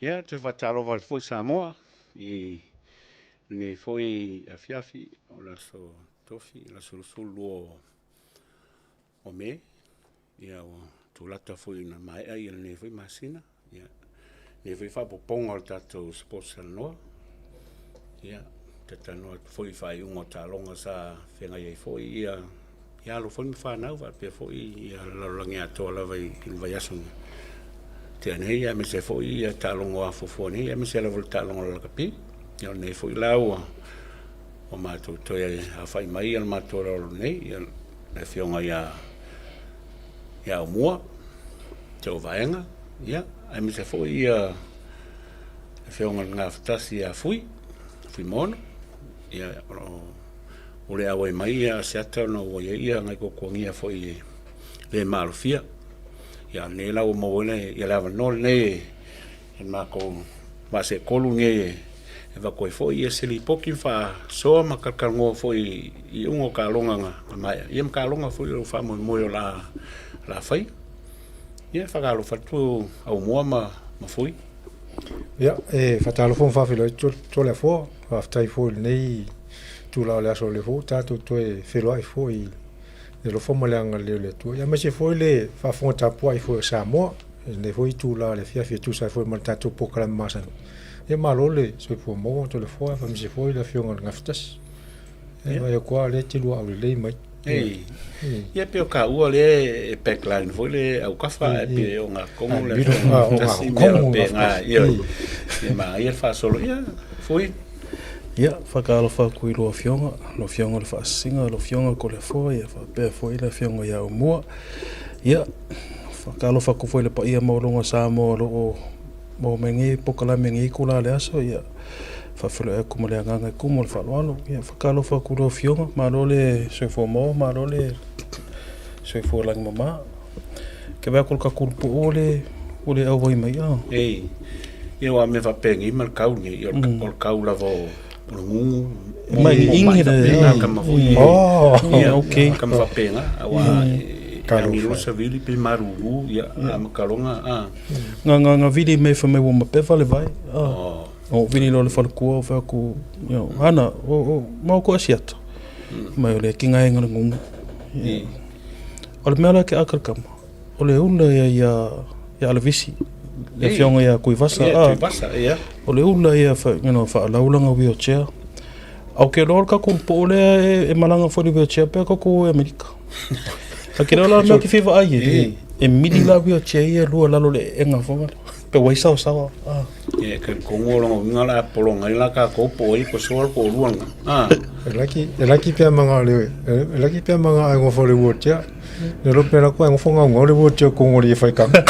Ia, toe faatalofa atu foi Samoa i lenei foi afiafi o le aso Tofi, le aso 22 o Me. Ia ua tulata foi ina maea lenei foi masina. Ia, lenei foi faaopoopoga o le tatou Sports Talanoa. Ia, talatalanoa atu foi i faaiuga o taaloga sa feagai ai foi ia alo foi ma fanau faapea foi ia le lalolagi atoa lava i le vaiaso na tea nei, aemaise foi ia taaloga o afuafua nei, aemaise lava o le taaloga o le lakapi. Ia o lenei foi la ua matou toe aofai mai le matou aoaoga nei, ia le afioga ia Aumua, Teuvaega, ia, aemaise foi ia le afioga i le Gafatasi ia Fui, Fuimaono, ia, o lo o ua le auai mai ia Asiata ona ua i ai ia nai tuatuagia foi e le maalofia. Ia, a o lenei la ua maua ai le avanoa lenei e le matou vaa seetolu lenei e avatu ai foi se lipoti ma faasoa ma talatalanoa foi i iuga o taaloga na maea, ia ma taaloga foi o lo o faamoemoe o le a faia. Ia, e faatalofa atu Aumua ma Fui. Ia, e faatalofa ma faafeiloai atu Toleafoa. Faafetai foi i lenei itula o le aso o lea foi ua tatou toe feiloai foi i le alofa ma le agalelei o le Atua. Ia, aemaise foi le faafofoga tapuai foi a Samoa i lenei foi itula o le afiafi e tusa ai foi ma le tatou polokalame masani. Ia, malo le soifua maua Toleafoa, aemaise foi le afioga i le Gafatasi. Ia, vaai atu lava o lea e te luaau lelei mai. Ei, ia pei o taua lea e backline foi le autafa ae pei o gatonu le tasi mea faapena, ioe. Ia manaia le faasolo, ia Fui. Ia, faatalofa atu i lua Afioga, lau Afioga i le Faasisiga, lau Afioga Toleafoa, ia faapea foi le Afioga ia Aumua. Ia, faatalofa atu foi i le paia maualuga o Samoa o lo o maua mai nei polokalame i lenei itula o le aso, ia faafeiloai atu ma le agaga e tumu o le faaaloalo. Ia, faatalofa atu i lau Afioga, malo le soifua maua, malo le soifua lagimama. Ke vaai atu i le tatou poo ua le ua le auai mai. Ei, ia aua mea faapenei ma le kau nei, o le kau lava o le gugu mai ingi le faapena kama foi. Ia, okay. Kama faapena, aua e agi savili pe malulu, ia, a makaloga, a. Nga nga nga vili mai fa mai ua mapefa le vai. Oh. O vili lo le falekua o fai atu, you know, ana, o mau ko asiata. Mai o le kinga e ngana ngungu. O le mea la ke aka kama. O le ula ia ia ia Alavisi. Le afioga ia Tuivasa. Ia Tuivasa, ia. O le ula ia fa, you know, faalaulaga wheelchair. Au ke loa le tatou po lea e malaga foi le wheelchair pe tatou e Amerika. A ke loa la mea ke fia vaai e. E mili la wheelchair ia lua lalo le ega foi. Pe wai sao sao. Ah. Ia ke kongo longa winga la polonga i la ka ko po i ko soal ko luanga. Ah. E laki e laki pea manga le e laki pea manga ai ngofo le wheelchair. Ne lo pera ko ai ngofo ngau le wheelchair ko ngori e whai kanga.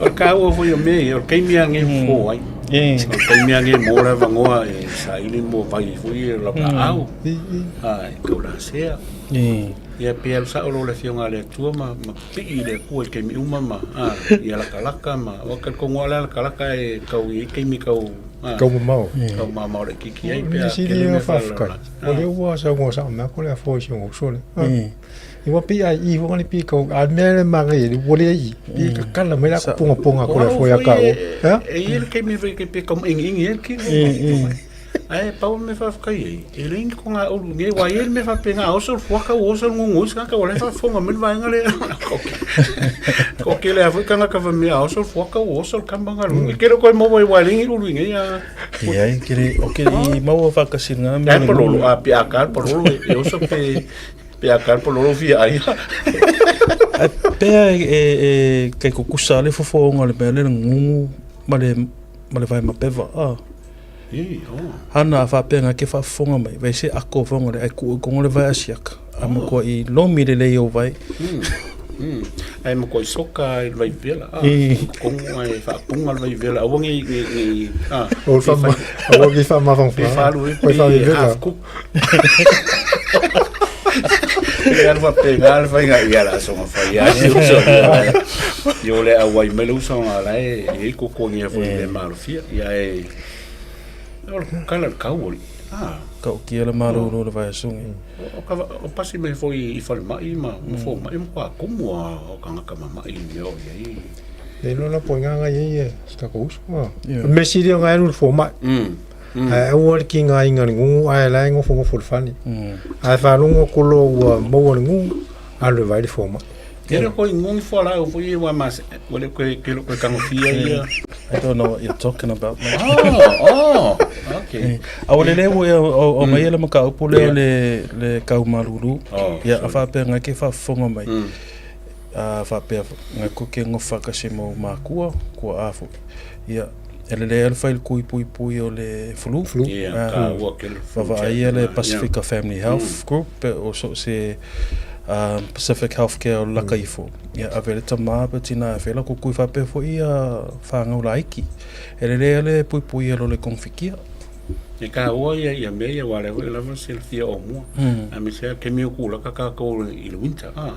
O ka ua foi o me o kei mea nge fo ai. O kei mea nge mo la vangoa e sa ili mo vai foi e la pa au. Ai kau la sea. Ia pe alu sao lo le afioga a le Atua ma ma pipii i le Atua i taimi uma ma a ia lakalaka ma o ka kongo ala lakalaka e kau i taimi kau a kau mamao kau mamao le kiki ai pe a kele me fa o le ua sa ngo sa me ko le afo si ngo so le i wa pi ai i wa ni pi kau a me le ma ngai le wo le i pi ka kala me la ko ponga ponga ko le afo ya ka o e i le taimi foi ke pe kau ingi ingi e ki Ae pau le mea faafetai ai, e leai ni ko ngā ulu nei, wā i ai le mea faapena, a oso le fuaka ua oso le ngongo isi tagata ua la e faafofoga mai le vaega lea. Ko ke lea foi tagata fai mai, a oso le fuaka ua oso le kama ngā lunga. Ke le koe maua i wā e leai ni ulu i nei a. Ia, ke le, o ke i maua whakasina me. Ai palolo, a pe a ka palolo e oso pe pe a ka palolo fia ai. Ai pea e kei kukusa le fofoga le mea le ngungu ma le ma le vai mapeva. Ah. Hana a faapea ke faafofoga mai, vai se ako fonga le ai ku kongo le vai asiaka. A mo ko i lomi le lei o vai. Ai mo ko i soka i vai vela. Kongo ai faapunga le vai vela. Aua ngi ngi a. O fa ma aua ngi fa ma fa. Fa lu e fa vela. Half cook. E alu faapena le faiga ia la soga fai ai se uso. Ia o le auai mai le uso la e i ai kokogia foi le malofia. Ia e o le kala le kau oli. Ah. Ka ukia le malolo le vai asungi. O ka o pasi mai foi i falemai ma ma fomai ma kwa kumu a o kangaka mamai i mea o i ai. Le iloa la po o i ina na i ai si tatou uso. O le mea sili ona e alu i le fomai, ae aua le tigaina i le gugu ae la e nofonofo i le fale. Ae faalogo atu loa ua maua le gugu, alu e vaai le fomai. E le koe gugu fualaau foi ia ua mase ua le koe ke lo koe tagofia ia. I don't know what you're talking about. Mate. Oh, oh, okay. A ua lelei ua e aumaia le mataupu lea o le kau malulu. Ia, a faapea ngai ke faafofoga mai. A faapea ngai ko ke ngofa kasi mau makua kua a foi. Ia, e lelei le fai le kui puipui o le flu. Flu. Ia, taua tele flu. Vaavaaia le Pasifika Family Health Group pe o so o se Pacific Healthcare o le laka ifo. Ia, ave le tama pe tina e fela ko kui faapea foi ia whāngau laiki. E lelei le puipui lo le kongfikia. E taua ia ia mea ia aua o lea foi lava silafia o mua. Aemaise lava taimi o kulaka tatou i le winter a.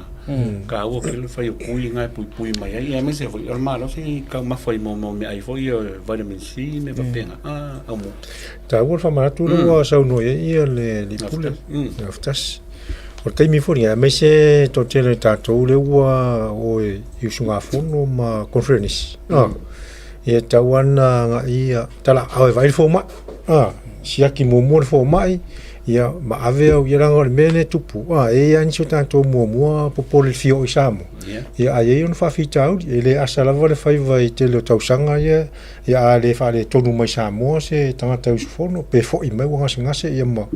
Taua tele le fai o kui na e puipui mai ai aemaise foi o le malosi i taumafa i mea o meaai foi ia vitamin C mea faapena a au mua. Taua le faamanatu lea ua saunoa i ai ia le alii pule, le Gafatasi. O le taimi foi lenei, aemaise toatele o tatou lea ua o i usugafono ma conference, Ia e tatau lava ona agai ia talaau e vaai le fomai. A, siaki muamua le fomai, ia ma ave au ia leaga o le mea lea e tupu, a, e i ai lava nisi o tatou muamua popole i le fia oo i Samoa, ia ae i ai ona faafitauli, e le asa lava le faiva i le tele o tausaga ia, ia a le faaletonu mai Samoa se tagata usufono pe foi mai ua gasegase ia ma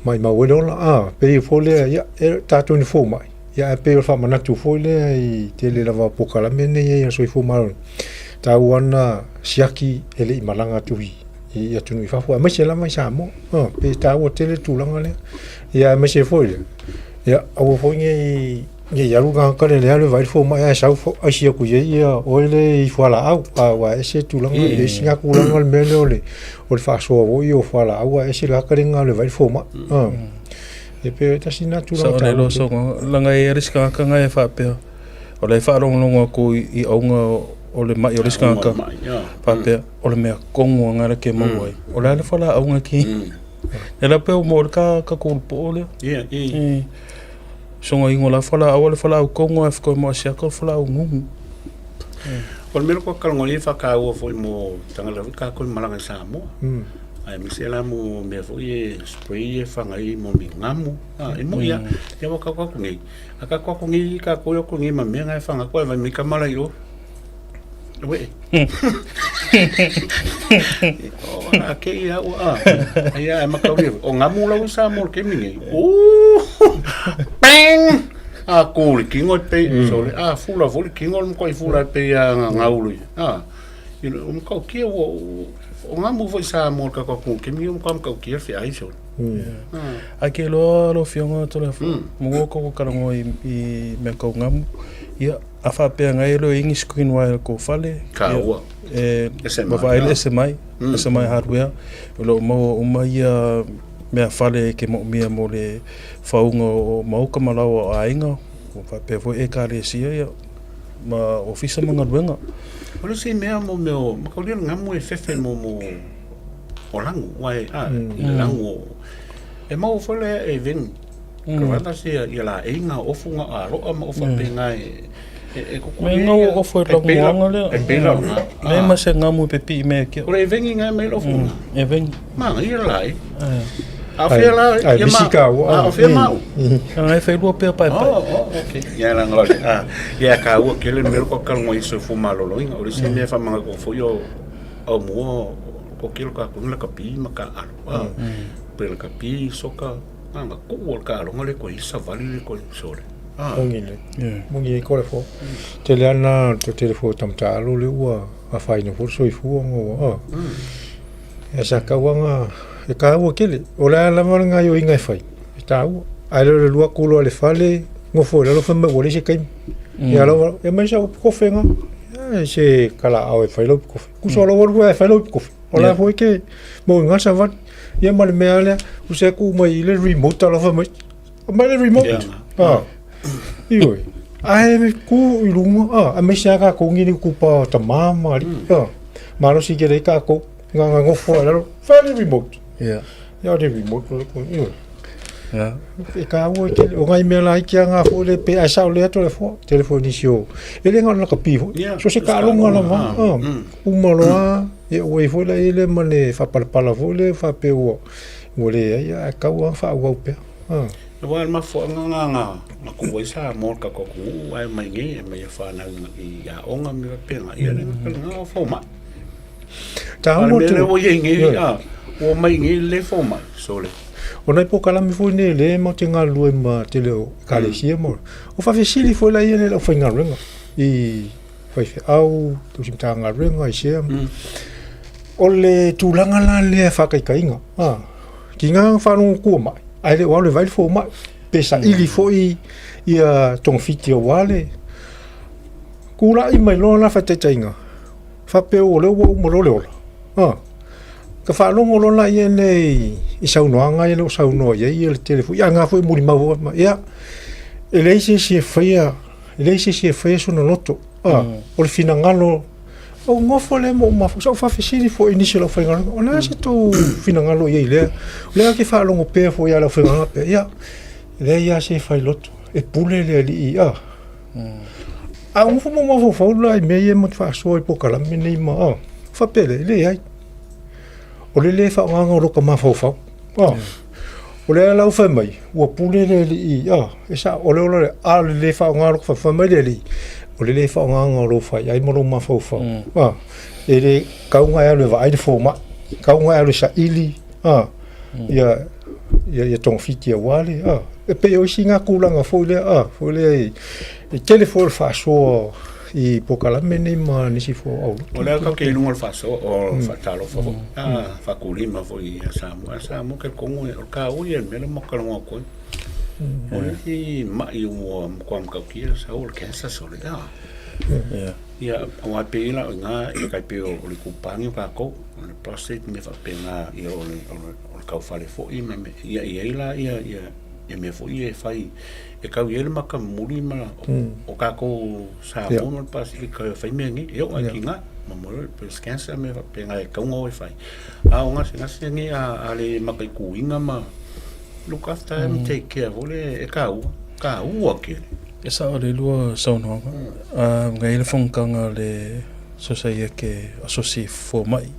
maimau ai le ola. A, pei foi lea, ia, e tatou ni fomai, Ia ae pei o le faamanatu foi lea i tele lava o polokalame nei e i ai a le Soifua Maloloina, e taua lava ona siaki e le i malaga atu i atunuu i fafo aemaise lava i Samoa. Pei e taua tele le tulaga lea. Ia aemaise foi lea, ia aua foi ne i alu le tagata lea e alu e vaai le fomai ae sau aisi atu i ai ia oe lea e i fualaau, aua e ese le tulaga, e ese lava tulaga le mea lea o le faasoa foi o fualaau ae ese le tagata lea na alu e vaai le fomai. E pei e tasi lena tulaga taua. Sao lelei saunoaga. Leaga e i ai le isi tagata na e faapea, o la e faalogologo atu i auga o le mai o le isi tagata, faapea, o le mea tonu lena ke maua ai. O le a le fualaau na ki? E la pei ua maua le ka tatou poo lea. Ia. Soga ingo la fualaau le fualaau tonu a fko mo asiaka o fualaau gugu. O le mea lea kua e whakaua foi mo tangata foi kākou i malaga i Samoa. Aemaise la mo mea foi e spray e whanga i mo mi ngamu. Ah, e mo ia, ia waka kwa ku nei. A ka kwa ku nei ka ko yo ku nei ma mea ngai whanga koe vai mi kamala i o. We. O a ke ia o a. Ia e makauri. O ngamu lau i Samoa ke mi nei. O. Bang! A ko le kingo e pe, so le a fula fo le kingo le mko i fula e pe ia ngaulu. Ah. You know, o mkau kia o O ngā mō foi Samoa ka ka kō kemi o ka mkau kia whia ai so. Ai ke loa lo fionga to le fo. Mo ko ko karango i i mea kau ngamu. Ia a whapea ngai lo ingi screen wire ko fale. Ka ua. E ma le SMI, SMI hardware. O lo maua uma ia mea fale ke mo mia mo le whaunga o mauka ma lawa o aiga. O whapea foi e kalesia ia ma ofisa ma galuega. O le isi mea mo mea o makaulia le gamu e fefe mo mo o langu wa e a i le langu o e maua foi le e vengi ka wala se ia la e nga ofu nga a roa ma ofa pe nga e e kuku Me nga o ofu e langu lea. E pela nga. Me ma se ngamu pe pi me kia. O le vengi nga me ofu nga. E vengi. Ma nga ia la e. A fea la Ai, ia ma. misi ka ua. A fea ma. Ngai whailua pea pai pai. Oh, oh, okay. Ia la ngalo. Ah, ia ka ua kele mea ko ka ngoi so fu maloloinga. O le se mea fa manga ko fo yo o mua ko kilo ka ko la ka pi ma ka alo. Ah. Pe la ka pi soka nga ko o ka alo ngale ko isa vali le ko sole. Ah. Mongi le. Mongi e kore fo. Tele ana te tele fo tamta alo le ua a whaina fo soifua ngo. Ah. E sa kauaga e taua tele. O le a lava le gaoioiga e fai, e taua. Ae le o le lua atu loa i le fale, nofo i lalo fai mai ua leai se taimi. Ia lava, e aumai sau kofe na. E se kalaau e fai lau kofe. Kusa o lau alu e fai lau kofe. O la foi ke mo i ngasa vali. Ia ma le mea lea, usa e ku mai i le remote alofa mai. Mai le remote. Ah. Ioe. Ae ku i lunga, ah, aemaise lava tatou ni kupa o tama ma alii, ah. Malosi tele ai tatou, nganga nofo ai lalo, fai le remote. Yeah. Ia le remote, ioe. E kāua i tele, o ngai mea laiti lava na foi le pe ae sao lelei atu le afoa, tele foi nisi o, e le na o le lakapi foi, so o se taaloga lava, uma loa, ia ua i ai foi la i le ma le faapalapala foi lea faapea ua ua leai, ae tatau lava ona faaauau pea. Aua o le mafuaaga lena na tuu ai Samoa i le tatou atunuu ae omai nei e aumai e fanau i aoga ma mea faapena, ia le gata lena o fomai. A o le mea lea ua i ai nei, ua omai nei le fomai, sole. O nai polokalame foi nei lea matou te galulue ma tele o ekalesia ma o faafesili foi la ia le aufaigaluega i faifeau, tausi matagaluega i sea. O le tulaga la lea faataitaiga, a, tiga na faalogo tua mai, ae le o alu e vaai le fomai, pe saili foi ia togafiti aua le tulai mai loa la faataitaiga, faapea o lea ua uma loa le ola, a, ka faalogo loa laia nei i saunoaga ia o lo o saunoa i ai le tele foi, a na foi e molimau foi mai, ia, e leai se isi e faia, e leai se isi e faia sona loto, a, o le finagalo, ou nofo lea ma ou mafaufau, sa ou faafesili foi i nisi o le aufaigaluega, o le a se tou finagalo i ai i lea? O lea ou te faalogo pea foi ia le aufaigaluega faapea, ia, e leai lava se e fai loto, e pule le alii, a. A ou nofo ma ou mafaufau la i mea ia matou te faasoa i polokalame nei ma a, faapea lea, e leai. O le le faaaogaina o lota mafaufau. A, o lea la ua fai mai, ua pule le alii, a, e sao, o le ola lea, a o le le faaaoga o lota, fai mai le alii, o le le faaaogaina o lou faiai ma lou mafaufau. A, e le tatau ona e alu e vaai le fomai, e tatau ona e alu e saili, a, ia, ia togafiti aua le, a, e pei o isi na tulaga foi lea, a, foi lea e tele foi o le faasoa i polokalame nei ma nisi foi o aulotu. O lea tatou te i luga o le faasoa, o le faatalofa foi, a, faatulima foi ia Samoa. A Samoa talitonu o le taua ia o le mea lea matou te talanoa atu ai. O le isi mai ua matua matautia le sau o le cancer sole, a. Ia, aua e pei la o i ina e tai pei o le itupa o tatou, o le prostate ma mea faapena, ia o le taufale foi ma mea, ia e i ai la ia mea foi ia e fai e tau i ai le mata momoli ma o tatou Samoa ma le Pasefika e fai mea nei, e oo lava i tina, ma mo le breast cancer ma mea faapena e tatau ona o e fai. A o gasegase nei a le mataituina ma look after and take care foi lea e taua, taua tele. E sao le lua saunoaga. Ngai ai le fonotaga a le Sosaiete Asosi Fomai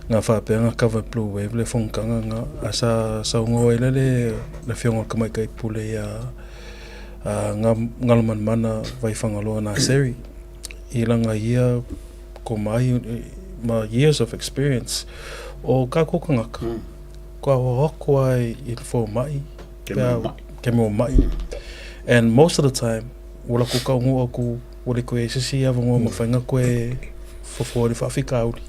nga faapea nga cover Blue Wave le fonotaga nga a sa saunoa ai lea le afioga i le Tamaitai Pule ia Galumalemana Vaifagaloa Naseri i lana ia komai ma years of experience o kākou tagata kua hohoko ai i le fomai ke mo mai and most of the time ua lakou kaunuu aku ua le koe ai se isi avanoa mafai ona koe fofo ai le faafitauli.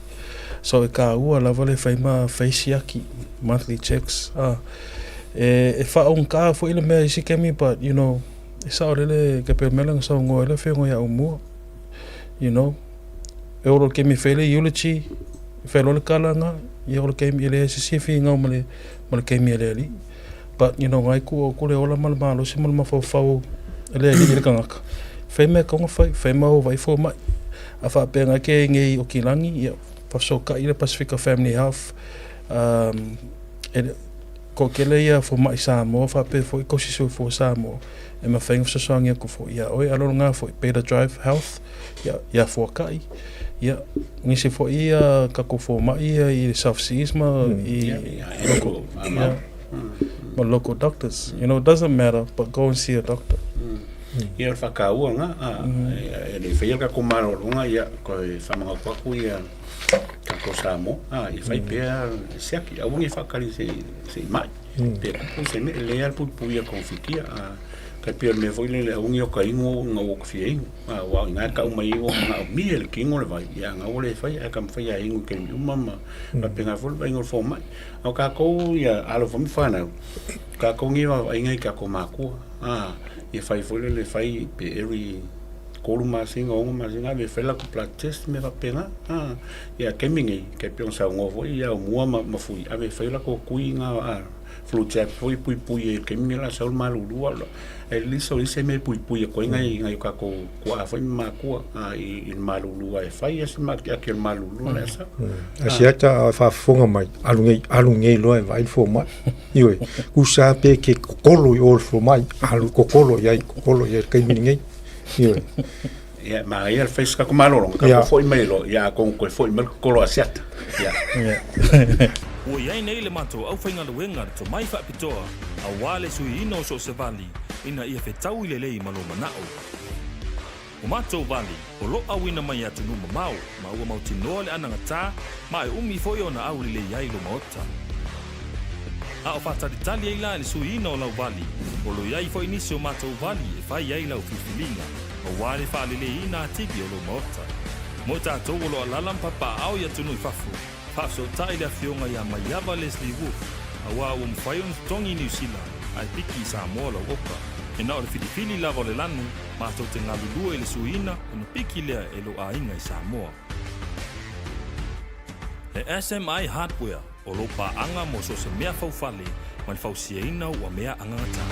So e kāua lava le fai ma fai siaki, monthly checks, ah. E, e faaugata foi le mea i isi taimi but you know, e saolele ke pei o le mea lea na saunoa ai le afioga ia Aumua. You know, e olo i le taimi e fai ai le eulogy, e fai loa le tala lena, ia o le taimi e leai se isi e finau ma le, ma le taimi a le alii. But you know, ngai tua o le ola ma le malosi ma le mafaufau e le alii le tagata. Fai mea e fai, fai ma o vai fomai. A faapea ngai ke ngei o kilagi, ia, whasookai le Pasifika Family Health, e, ko kele ia fomai Samoa, faapea foi tausi soifua Samoa, e mafai ona fesoasoani atu foi ia oe, alo ngā foi, Beta Drive Health, ia, ia fuakai, ia, nisi foi ia tatou fomai ia i South Seas ma i local, yeah, ma local doctors. You know, it doesn't matter, but go and see a doctor. Ia, o le faataua lena, a, e le i faia le tatou malologa, ia, toe faamanatu atu ia tatou Samoa, a, ia fai pea le siaki, aua ne i faatali se i mai, pe tupu se mea, e lelei lava le puipuia togafitia, a, tai pei o le mea foi lele, aua ne i ota inu ina ua ota fia inu, a, aua o i ina e tau mai ai ua manaomia e le tino le vai, ia a na ua le faia, ae taumafai lava e inu i taimi uma ma faapena foi le vaaiga o le fomai. A o tatou ia alo foi ma fanau, o tatou nei e vaavaaiga i tatou matua, a, ia fai foi lele fai pe every 3 masina, 6 masina ave e fai latou blood test mea faapena, a. Ia taimi nei, tai pei ona saunoa foi ia Aumua ma Fui, ave e fai latou tui na, a. flu jab foi e puipui ai i le taimi lenei o le a sau le malulu a e least o le isi mea e puipui atu ai nai nai o tatou tuaa foi ma matua i le malulu aua e fai lava si maatiati o le malulu o le a sau. Asiata a o e faafofoga mai, alu nei, alu nei loa e vaai le fomai. Ioe, tusa lava pe e te kokolo i o i le fomai, alu kokolo i ai, kokolo i ai i le taimi lenei. Ioe. Ia, manaia le fai se tatou malologa, tatou foi mai loa, ia atonu toe foi mai le totolo a Asiata. Ia. Ua i ai nei le matou aufaigaluega le tomai faapitoa aua le suiina o so o se vali ina ia fetaui lelei ma lou manao. O matou vali o lo auina mai i atunuu mamao ma ua mautinoa le anagata ma e umi foi ona aulelei ai lo maota. A o faatalitali ai la i le suiina o lau vali, o lo i ai foi nisi o matou vali e fai ai lau filifiliga aua le faaleleiina atili o lou maota. Mo i tatou o lo alala ma papaaao i atunuu i fafo, faafesootai le afioga ia Maiava Leslie Wolfe, aua ua mafai ona totogi i Niu Sila ae piki i Samoa lau oka. E na o le filifili lava o le lanu, matou te galulue i le suiina ona piki lea e lou aiga i Samoa. E SMI Hardware o lou paaga mo so o se mea faufale ma le fausiaina ua mea agagata.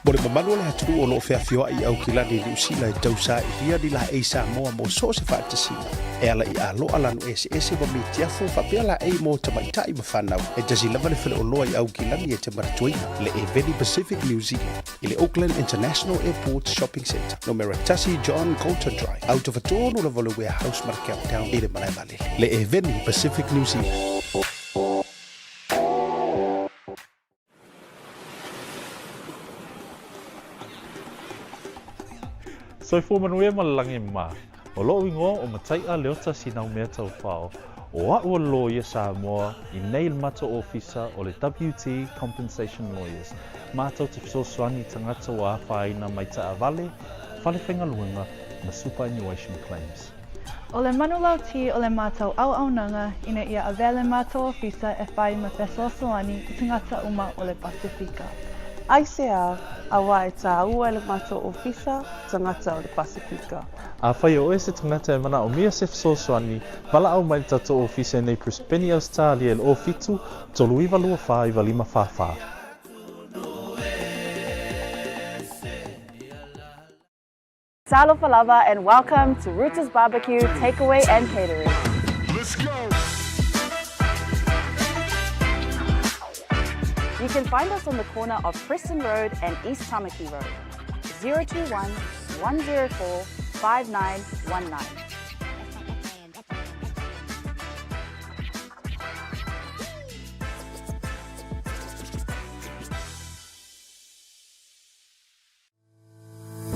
Mo le mamalu o le atunuu o lo o feafioai i Aukilani i Niu Sila e tausailia ni laei Samoa mo so o se faatasiga e ala i aloa lanu eseese ma mitiafu faapea laei mo tamaitai ma fanau e tasi lava le faleoloa i Aukilani e te manatuaina le Eveni Pacific New Zealand i le Auckland International Airport Shopping Centre, numera tasi John Coulter Drive, autofatonu lava o le Warehouse ma le Countdown i le malae vaalele. Le Eveni Pacific New Zealand. Soifua manuia ma le lagi mā. O loʻu igoa o Mataiʻa Leota Sinaumea Taufao, o aʻu o le loia Samoa i nei le matou ofisa o le WT Compensation Lawyers, matou te fesoasoani i tagata ua afaina mai taavale, fale faigaluega ma superannuation claims. O le manulauti o le matou auaunaga ina ia avea le matou ofisa e fai ma fesoasoani i tagata uma o le Pasefika. Aisea, auā e tāua e le matou ofisa tagata o le Pasefika. Afai o oe se tagata e manaomia se fesoasoani, valaau mai le tatou ofisa i nei Brisbane, Ausetalia i le 07 39 24 95 44. Talofa lava and welcome to Rooter's Barbecue Takeaway and Catering. Let's go! You can find us on the corner of Preston Road and East Tamaki Road. 021 104 5919.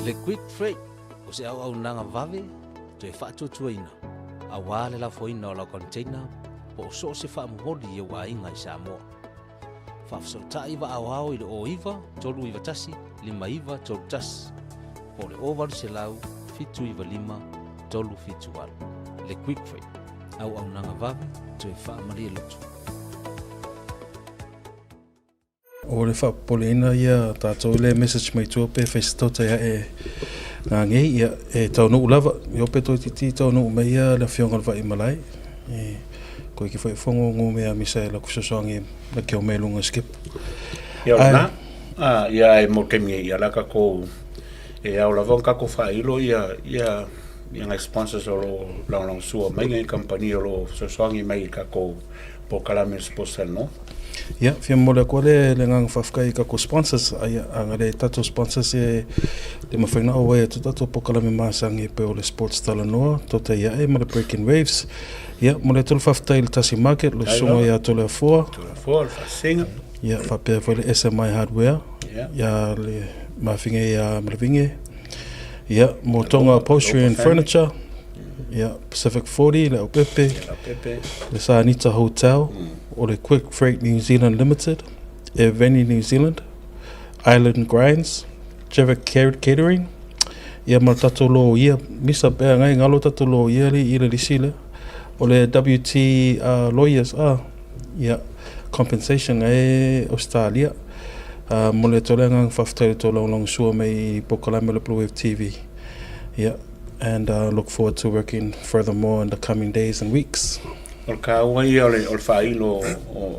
Le Quick Freight o se auaunaga vave toe faatuatuaina aua le lafoina o lau container po o so o se faamomoli i ou aiga i Samoa. Faafesootai vaaoao i le 09 391 5931 po o le 0800 795 378. Le Quick Freight, auaunaga vave toe faamalie loto. O le faapopoleina ia tatou le message mai tua pe fai se tautai ae ngangei ia e taunuu lava io pe toeitiiti taunuu mai ia le afioga o le Vaimalae e koe ki foi fongo ngu mea misa e la fesoasoani la keo mai lunga skip. Ia o na a ia e mo taimi ia la tatou e ao lava ona tatou faailo ia ia ia nai sponsors o lo o lagolagosua mai nai kamupani o lo o fesoasoani mai i tatou polokalame o Sports Talanoa. Ia, fia momoli atu ai le agaga faafetai i tatou sponsors, aia a le tatou sponsors e le mafai ona auai atu tatou polokalame masani e pei o le Sports Talanoa, Totai Ae ma le Breaking Waves. Ia, momoli atu le faafetai i le Tasi Market, le Susuga ia Toleafoa. Toleafoa, le Faasega. Ia, faapea foi le SMI Hardware, ia le Mafinga ia Malavinge. Ia, mo Tonga Upholstery and Furniture. Ia, Pacific 40, le Aupepe, le Sanita Hotel, o le Quick Freight New Zealand Limited, Air New Zealand, Island Grinds, Trevor Catering, ia ma le tatou loia, misa pea ngai galo tatou loia le i le lisi lea, o le WT Lawyers, ah, ia, compensation ngai Australia. Momoli atu ai le agaga faafetai i le tou lagolagosua mai i polokalame o le Blue Wave TV. Ia, and look forward to working furthermore in the coming days and weeks. O le taua ia o le, o le faailo o,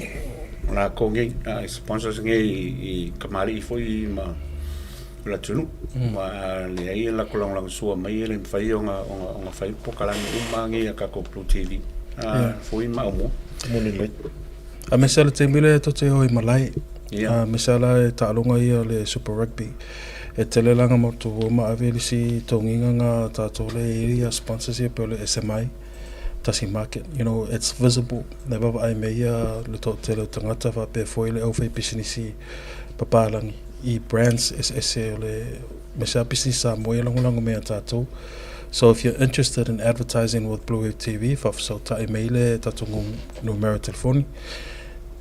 o lakou nei, a, sponsors nei i kamali'i foi ma o le atunuu. Ma a leai e latou lagolagosua mai e le mafai ona, ona, ona fai polokalame uma nei a tatou Blue TV. A, foi ma aumua. Moni lelei. Aemaise lava le taimi lea tou te o i malae, aemaise lava la e taaloga ia le Super Rugby. E tele la nga matou o ma ave le isi togiga nga tatou lea e i ai sponsors ia pei o le SMI, Tasi Market, you know, it's visible. E vaavaai mai ia le toatele o tagata faapea foi le aufaipisinisi papalagi i brands eseese o le aemaise lava pisinisi Samoa ia lagolago mai ia tatou. So if you're interested in advertising with Blue Wave TV, faafesootai mai le tatou numera telefoni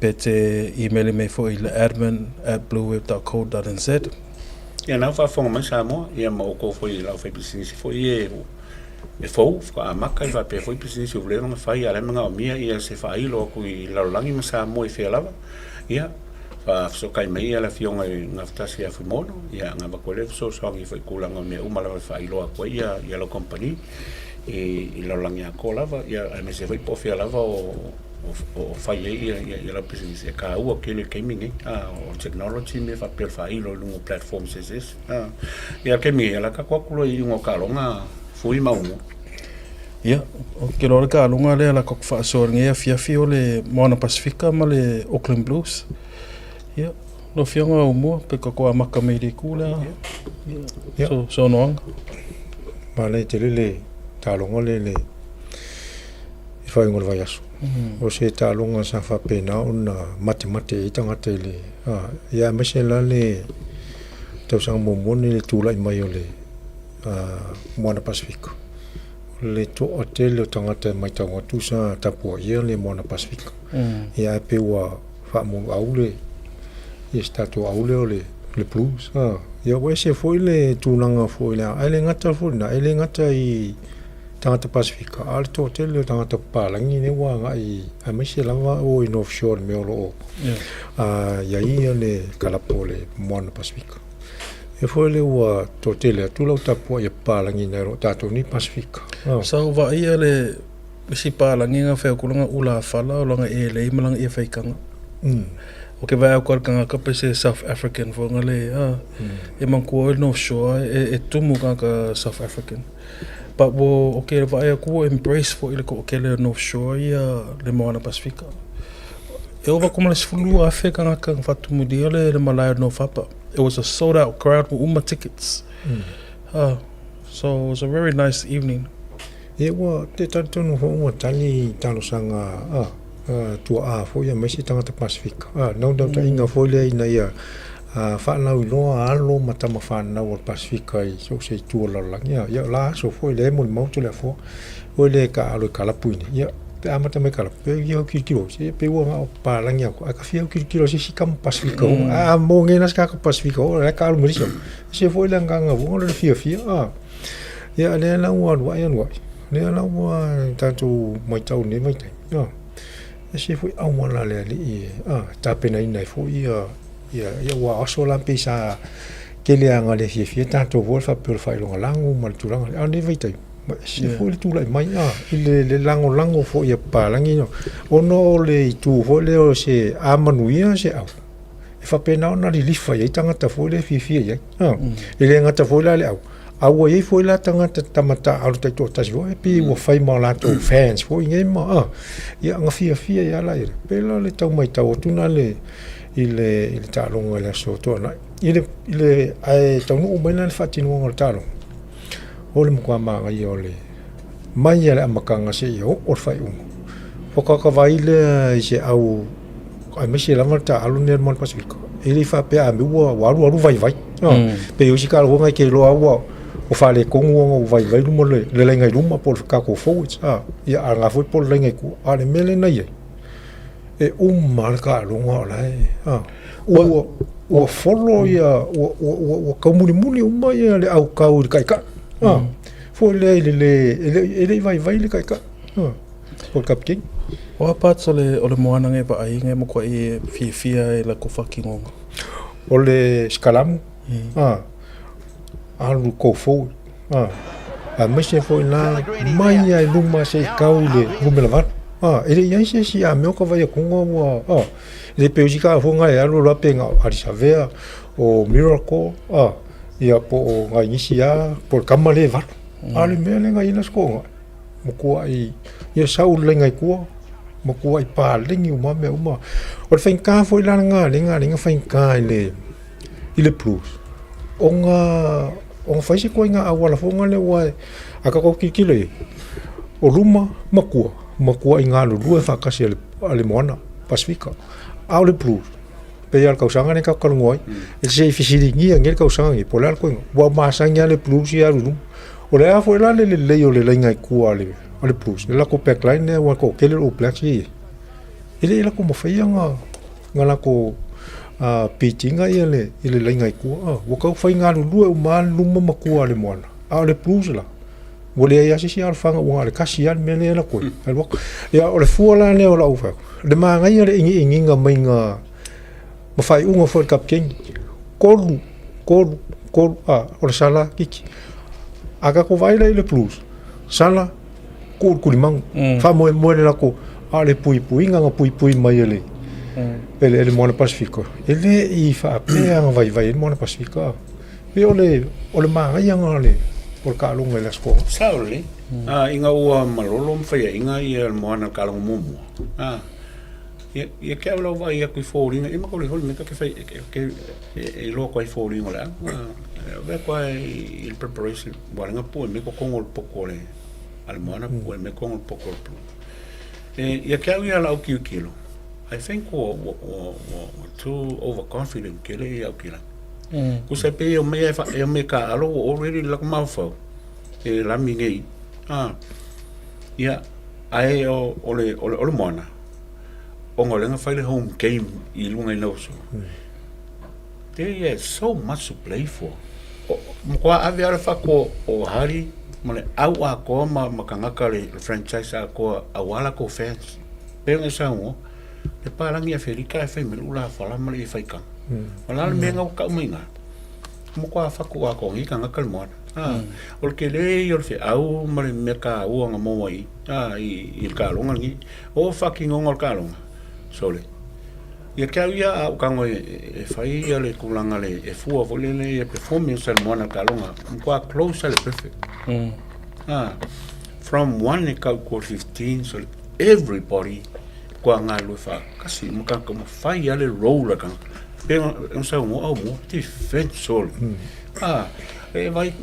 pe te email mai foi i le admin at bluewave.co.nz. Ia na faafofoga mai Samoa, ia ma outou foi le aufaipisinisi foi e e fou faatoa amata e faapea foi pisinisi ua leva ona fai a o la e manaomia ia se faailo atu i lalolagi ma Samoa i fea lava. Ia faafesootai mai le Afioga i Gafatasi ia Fuimaono, ia ona avatu ai lea o le fesoasoani foi i tulaga o mea uma lava e faailoa atu ai ia lau kamupani i lalolagi atoa lava, ia aemaise foi po o fea lava o fai ai ia lau pisinisi. E taua tele le taimi lenei, o technology ma mea faapea o le faailo i luga o platforms eseese. Ia, le taimi lenei, o le a tatou atu loa i iuga o taaloga Fui ma Aumua. Ia, ou te iloa le taaloga lea la tatou faasoa i lenei afiafi o le Moana Pasifika ma le Auckland Blues. Ia, lau Afioga Aumua, pe tatou amata mai i le itu lea. Ia, so, saunoaga. Manaia tele le taaloga lea i le faaiuga o le vaiaso. O se taaloga sa faapena ona matemate ai tagata i le, ia aemaise la le tausaga muamua lenei i le tulai mai o le Moana Pasifika. O le toatele o tagata e matau atu sa tapuaia le Moana Pasifika. Ia ae pei ua faamuluau le ia se tatou au lea o le le blues. Ia ua ese foi le tulaga foi lea, ae le gata foi lena, e le gata i tagata Pasifika, a o le toatele o tagata papalagi lea ua agai aemaise lava o i North Shore i le mea o lo o i ai le kalapu o le Moana Pasifika. E foi lea ua toatele atu lau tapuai e papalagi nai lo tatou nei Pasifika. Sa ou vaaia le isi palagi na fai atu lana ula fala o lana elei ma lana ia faitaga. O ke vaai atu a le tagata pe se South African foi na le e manatua oe le North Shore e tumu tagata South African. But ua o ke vaai atu ua embrace foi le toatele o North Shore ia le Moana Pasifika. E ova atu ma le 12,000 tagata na faatumulia le malae o North Harbour. It was a sold out crowd, ua uma tickets. So it was a very nice evening. Ia ua te talitonu foi ua tali talosaga a tuaa foi aemaise tagata Pasifika. A naunautaiga foi lea ina ia faalauiloa alo ma tama fanau o le Pasifika i so o se itu o le lalolagi. Ia o la aso foi lea e molimau Toleafoa foi lea e taaalo i kalapu i inei. Ia pe amata mai kalapu, pe ia au tilotilo se pei ua na o papalagi atu, ae ka fia au tilotilo i se isi tama Pasifika uma. Ae a mo nei la se tagata Pasifika o la e taaalo ma le isi au. Se foi le agaga foi o le fiafia a. Ia lea la ua alu ai alu ai. Lea la ua tatou matau i lenei vaitaimi a. E se foi auala a le alii e a tapenaina ai foi ia ia ia ua aso la pei sa tele lava ina le fiafia tatou foi faapea o le faailogalanu ma le tulaga lea. A o lenei vaitaimi, e ese foi le tulai mai a i le lagolago foi a papalagi ona o le itu foi lea o se a manuia se au, e faapena ona lilifa i ai tagata foi lea e fiafia i ai. E le gata foi la le au, a ua i ai foi la tagata tama taaalo taitoatasi foi e pei ua fai ma o latou fans foi nei ma a, ia na fiafia ai lava la ia. Pei la o le tau matau atu lena i le taaloga i le aso Toonai. I le, i le, ae taunuu mai la le faatinoga o le taaloga, o le matua manaia o le mai lava i le amataga seia oo i le faaiuga. Faatoa lea i se au aemaise lava le taaalo lenei a le Moana Pasifika, e le i faapea a mea ua alu alu vaivai. Pei o isi taaloga e te iloa ua ua faaletonu ona ua vaivai luma le le laina i luma po o le tatou forwards a, ia a o lena foi po o le laina i tua. A o le mea lea na i ai, e uma lava le taaloga o la e, a, ua ua follow ia, ua ua ua taumulimuli uma ia le autau i le taitai, a, foi lea i le lē, e le i vaivai le taitai, a, po o le kapikeni. O a parts o le o le moana e vaai e matuai e fiafia i latou faatinoga? O le sikalamu, a, alu go forward, a, aemaise foi la mai lava i luma se i tau i le numera 8. A, e le i ai se isi amio ka vaai atuga ua, a, e le pei o isi tagata foi na e alu alu lava pe na o Ardie Savea, o Miracle, a, ia po o nai nisi lava, po o le tama lea e 8. A o le mea lea na i ai le Aso Toonai, matuai, ia sau le laina i tua, matuai paleni uma lava mea uma. O le faigata foi la lena lea na ala ai ona faigata i le i le Blues, ona ona fai se ituaiga auala foi lea aua a tatou tilotilo i ai, o luma ma tua, matuai galulue faatasi a le Moana Pasefika. A o le Blues, pei lava o le tausaga lea tatou talanoa ai, e se i fesiligia nei le tausaga lenei po o le a le ituaiga, ua masani lava le Blues ia alu i luma. O le a foi la le lelei o le laina i tua a le Blues, le latou backline lea aua e toatele le All Blacks ia e i ai, e le i latou mafaia ona latou beat ina i le laina i tua. Ua tau fai galulue uma lava luma ma tua a le Moana, a o le Blues la, ua leai lava se isi alofaga ua na o le tasi lava le mea lea e alu atu ai, alu atu. Ia, o le fua la lea o lau fai atu, le manaia o le iniiniga maiga ma faaiuga foi a le kapikeni, 3, 3, 3, a, o le sala kiki. A tatou vaai la i le Blues, sala, tuu i le tulimanu, faamoemoe le latou, a o le puipuiga na puipui mai e le e le Moana Pasefika, e le i faapea ona vaivai ai le Moana Pasefika. Pei o le o le manaia lena o le o le taaloga i le Aso Toonai. Sao lelei. Ina ua malolo ma faiaina ia le Moana i le taaloga muamua, ia ia te au lau vaai atu i foliga, ia matou le holi mea ke fai ke e iloa atu ai i foliga o le au. E avea atu lava i le preparation, ua lenga pue mai totonu o le potu o le a le Moana pue mai totonu o le potu o le Blue. E ia te au ia lau tilotilo, I think ua ua ua ua too overconfident tele ia Aukilani. Tusa e pei e omai e omai e taaalo ua already le latou mafaufau e lami nei. Ia, ae o o le o le Moana, ona o lea na fai le home game i luga i Noso. They had so much to play for. O, matua ave lava le fatu o Hardy ma le au atoa ma, ma tagata le, le franchise atoa aua latou fans. Pei ona e saunoa, le palagi a Aferika e fai mai lou lafala ma le e faitaga. O le a le mea na ua tau mai i ina? Matua fatu atoa nei tagata le moana. O le tele ia o le feau ma le mea taua na maua i i, i le taaloga lenei. O faatinoga o le taaloga, sole. Ia te au ia a ou tago e fai ia le tulaga le e fua foi lele ia performance a le moana taaloga, matua close a le perfect. From 1 e tau i le 15, so everybody kua galulue faatasi ma tagata uma fai lava le role a tagata. Pei ona saunoa au mua, defense sole. E vai,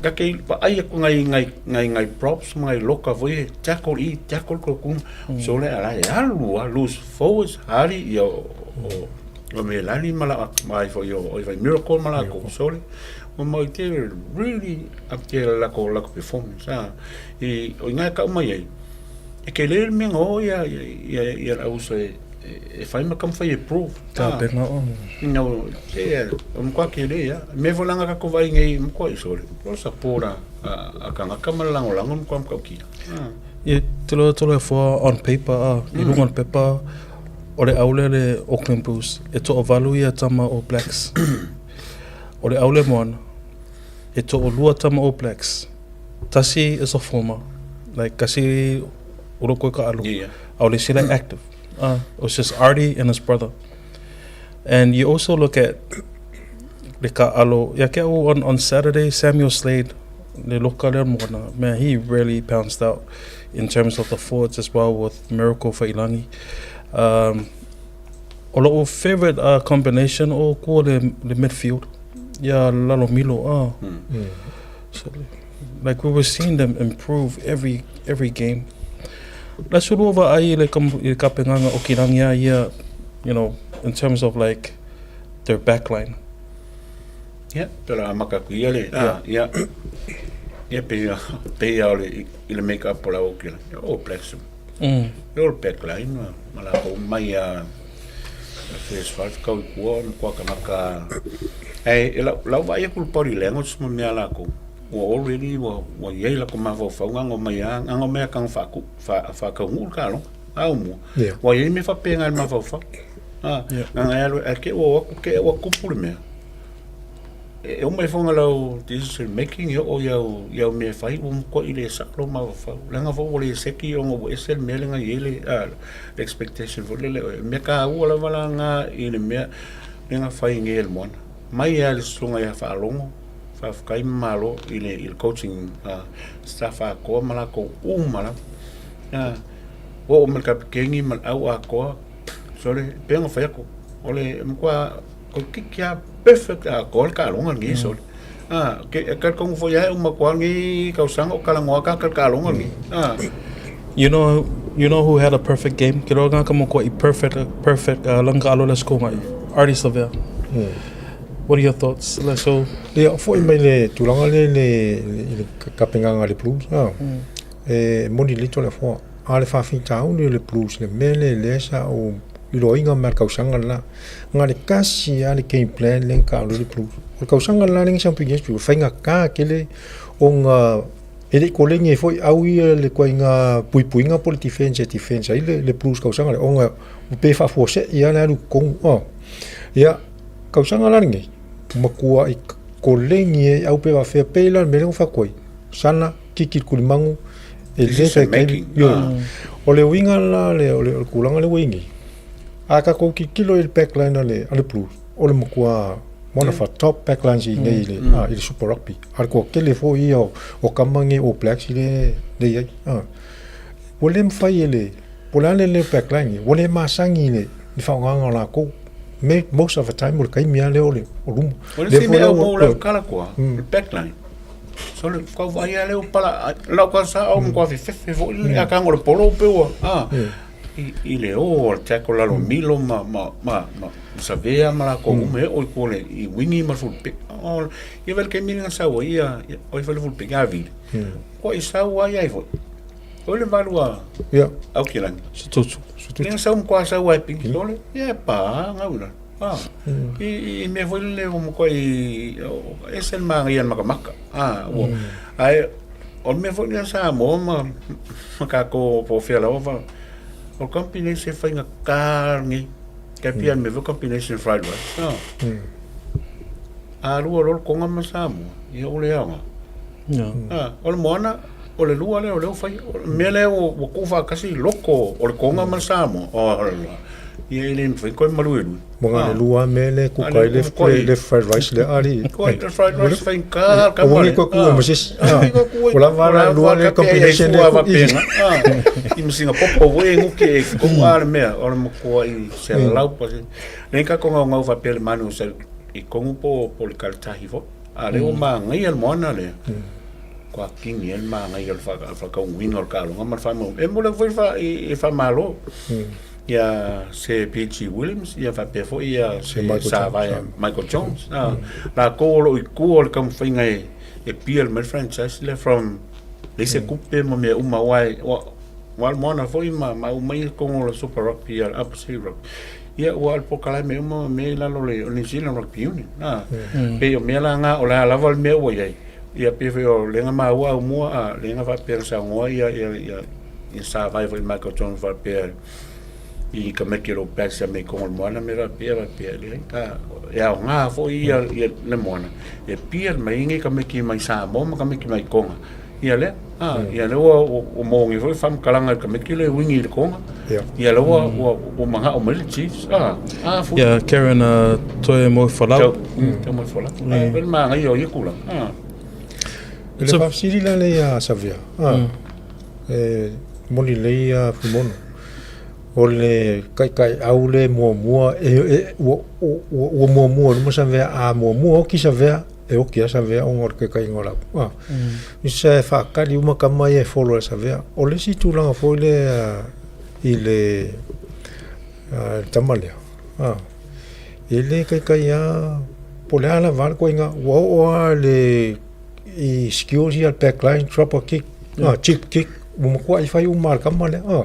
ta te vaai atu ngai, ngai, ngai, ngai props ma ngai loka foi e tackle i, tackle ko ku. Sole ala e alu a loose forwards, hali ia o, o, o Melani ma la, ma ai foi o, o i vai Miracle ma la ko sole. O mau te really up te la ko la ko performance. I, o inga e kau mai ai, e ke le mea o ia, ia, ia la uso e, e whai ma kam whai e prove. Tapenga o. No, te, o mkoa ke le ia. Me volanga ka ko vai ngei mkoa i sole. O sa pora a kangaka ma lango lango mkoa mkau kia. Ia, te loa tolo e foa on paper, a, i lunga o le pepa, o le aule le Auckland Blues, e toavalu ia tama All Blacks. O le aule moana, e toalua tama All Blacks. Tasi is a former, like kasi o lo koe ka alu. Yeah. A o le isi like active. It was just Artie and his brother. And you also look at le ka alo, ia ke au on Saturday, Samuel Slade, le loka lea moana, man, he really pounced out in terms of the forwards as well with Miracle Faiilagi. O lo'u favourite combination o kua le midfield, ia Lalomilo. So, like we were seeing them improve every every game. La sulu va ai le kam i kapenganga o kirangi a ia, you know, in terms of like their backline. Ia, pe o le a amata atu ia le, a, ia, ia pei a, pei a o le, i le make up o le au kila, All Blacks, mm. All Black line, ma, ma lākou mai a, first five kau i kua, o matua kanaka, e, e lau, lau vaai aku le body language ma mea lākou, ua already, ua, ua iai lakou mafaufau, gago mai a, gago mai a kaga faaku, fa, faakaunuu le kaloga, a o mua, yeah. Ua iai mea faapena i le mafaufau, a, yeah. Gaga e alu, a ke ua o atu, ke ua kupu le mea, E uma ifo nga lau decision making e oo i au, i au mea e fai, ua matuai le sao lou mafaufau. Leaga foi ua le seki ona ua ese le mea lea na i ai le, a, le expectation foi lele. O le mea taua lava la na i le mea lea na fai nei e le Moana. Mai lava i le susuga ia Faalogo, faafetai ma malo i le, i le coaching staff atoa ma latou uma lava. A, ua oo mai le kapikeni ma le au atoa, sole, e pei ona fai atu, o le matua Toeitiiti lava perfect atoa le taaloga lenei sole. Ah, ke e talitonu foi lava e uma atu lava lenei tausaga o talanoa tagata i le taaloga lenei. Ah. You know, you know who had a perfect game? Ke loa ngaka mo koe i perfect, perfect uh, langa alo les konga i. Artie Savea. Mm. What are your thoughts? Let's go. Ia, foi mai le tulaga le le i le kapenganga le Blues. Ah. Mm. E moni le tole foa. A le whawhitauli o le Blues le mea le lea sa o iloaina mai le kausaga lena. Na le tasi lava le game plan lea na taalo ai le Blues. O le kausaga lena lea na Champions League, faigata tele ona e le i koleni ai foi au ia le ituaiga puipuiga po o le defense e defense ai le Blues kausaga lea ona pe faafuasei lava le alu i totonu. Ia, kausaga la lenei, matuai koleni ai au pe faapefea, pei la le mea lea na ou fai atu ai, sana kiki le tulimagu e le taitai. O le uiga la o le tulaga lea ua i ai nei, a tatou tilotilo i le backline a le Blues, o le matua one of our top backlines i inei i le Super Rugby. A o le toatele foi ia o tama nei All Blacks lea e i ai. Ua le mafai e le, po o le a le lelei o backline ia, ua le masani i le faaaogaina o latou. Most of the time o le taimi lava lea o le luma. O le isi mea ua ou lautala koa, le backline. Sole, kau vaai lea o pala, lau ka sa au matua fefefe foi le akaga o le polo pe ua, ah, i le o o le tackle lalo milo ma, ma, ma, ma Savea ma lakou uma e oo i tua i wingi ma le full-back. O, ia wale taimi na sau ai ia, o i fai le full-back ia Vili. Kua i sau ai ai foi. O le valu a Aukilani. Sututu. Lea sau matua sau ai pigi, sole, ia e pa, ngau ina. Ah, i, i mea foi lele ua matuai ese le manaia i le makamaka. Ah, ua, ae o le mea foi lea Samoa ma, ma tatou po o fea lava, fa, o le combination e faigata lenei. Tai pei a le mea foi combination fried rice. Ah. A lua loa le Tonga ma Samoa, ia ua le aoga. Ah, o le moana, o le lua lea o lea ua fai. O le mea lea ua, ua tuufaatasi loko o le Tonga ma le Samoa. Oh, la. Ia e le mafai ona toe maluelue. Mo ngā le lua mea le kuka i le, le fried rice le ali. Koi le fried rice faigata le kama le. Ua ni kua ma sisi. O la vara lua le combination le ku. I ma singa popo foi e nguki e kongu a le mea o le matua i 100%. Nei ka konga o ngau whapea le manu sa i kongu po po le kalatahi foi. A le o maangaia le moana lea. Kua kingi e le maangaia o le whakaunguina o le kaaloga ma le whamau. E mole foi i whamalo. Ia se PG Williams, ia whapea foi ia se Savaia Michael Jones. Lakou o loo i tua o le taumafaiga e build mai le franchise lea from leai se tupe ma mea uma aua e ua le moana foi ma aumai i totonu o le Super Rugby ia le Upper City Rugby. Ia ua le polokalame uma ma mea i lalo o le New Zealand Rugby Union. Pei o mea la na o le a lava le mea ua i ai. Ia pei foi o lea na maua au mua a lea na faapea na saunoa ia ia ia ia Savaia foi Michael Jones faapea i ka meke lo pasi a me kongo le moana me faapea faapea leai a e aoga foi ia ia le moana e pia mai ngi ka meke mai Samoa ma ka meke mai Konga ia lea a ia lea ua ua mongi foi faamatalaga i ka meke le wingi i le Konga ia lea ua ua ua manao mai le Chiefs a a foi Ia Karen uh, toe moe folau. Toe moe folau. Mm. Le magaia o ia tulaga. Ah. Le faafesili la lea ia Savea. Ah. E moni lelei ia Fuimono. O le kaikaiau le muamua e, e, ua, ua, ua muamua i luma Savea, a muamua oki Savea, e oki lava Savea ona o le kaikaiga o lau. Ah. Mm. Sa e faakali uma tama ia e follow e Savea. O le isi tulaga foi lea i le, uh, tama lea. Ah. E le kaikai lava. Po le a lava le ituaiga ua oo lava le i skills ia back line, dropper kick, chip kick, ua matuai fai uma lava e le tama lea.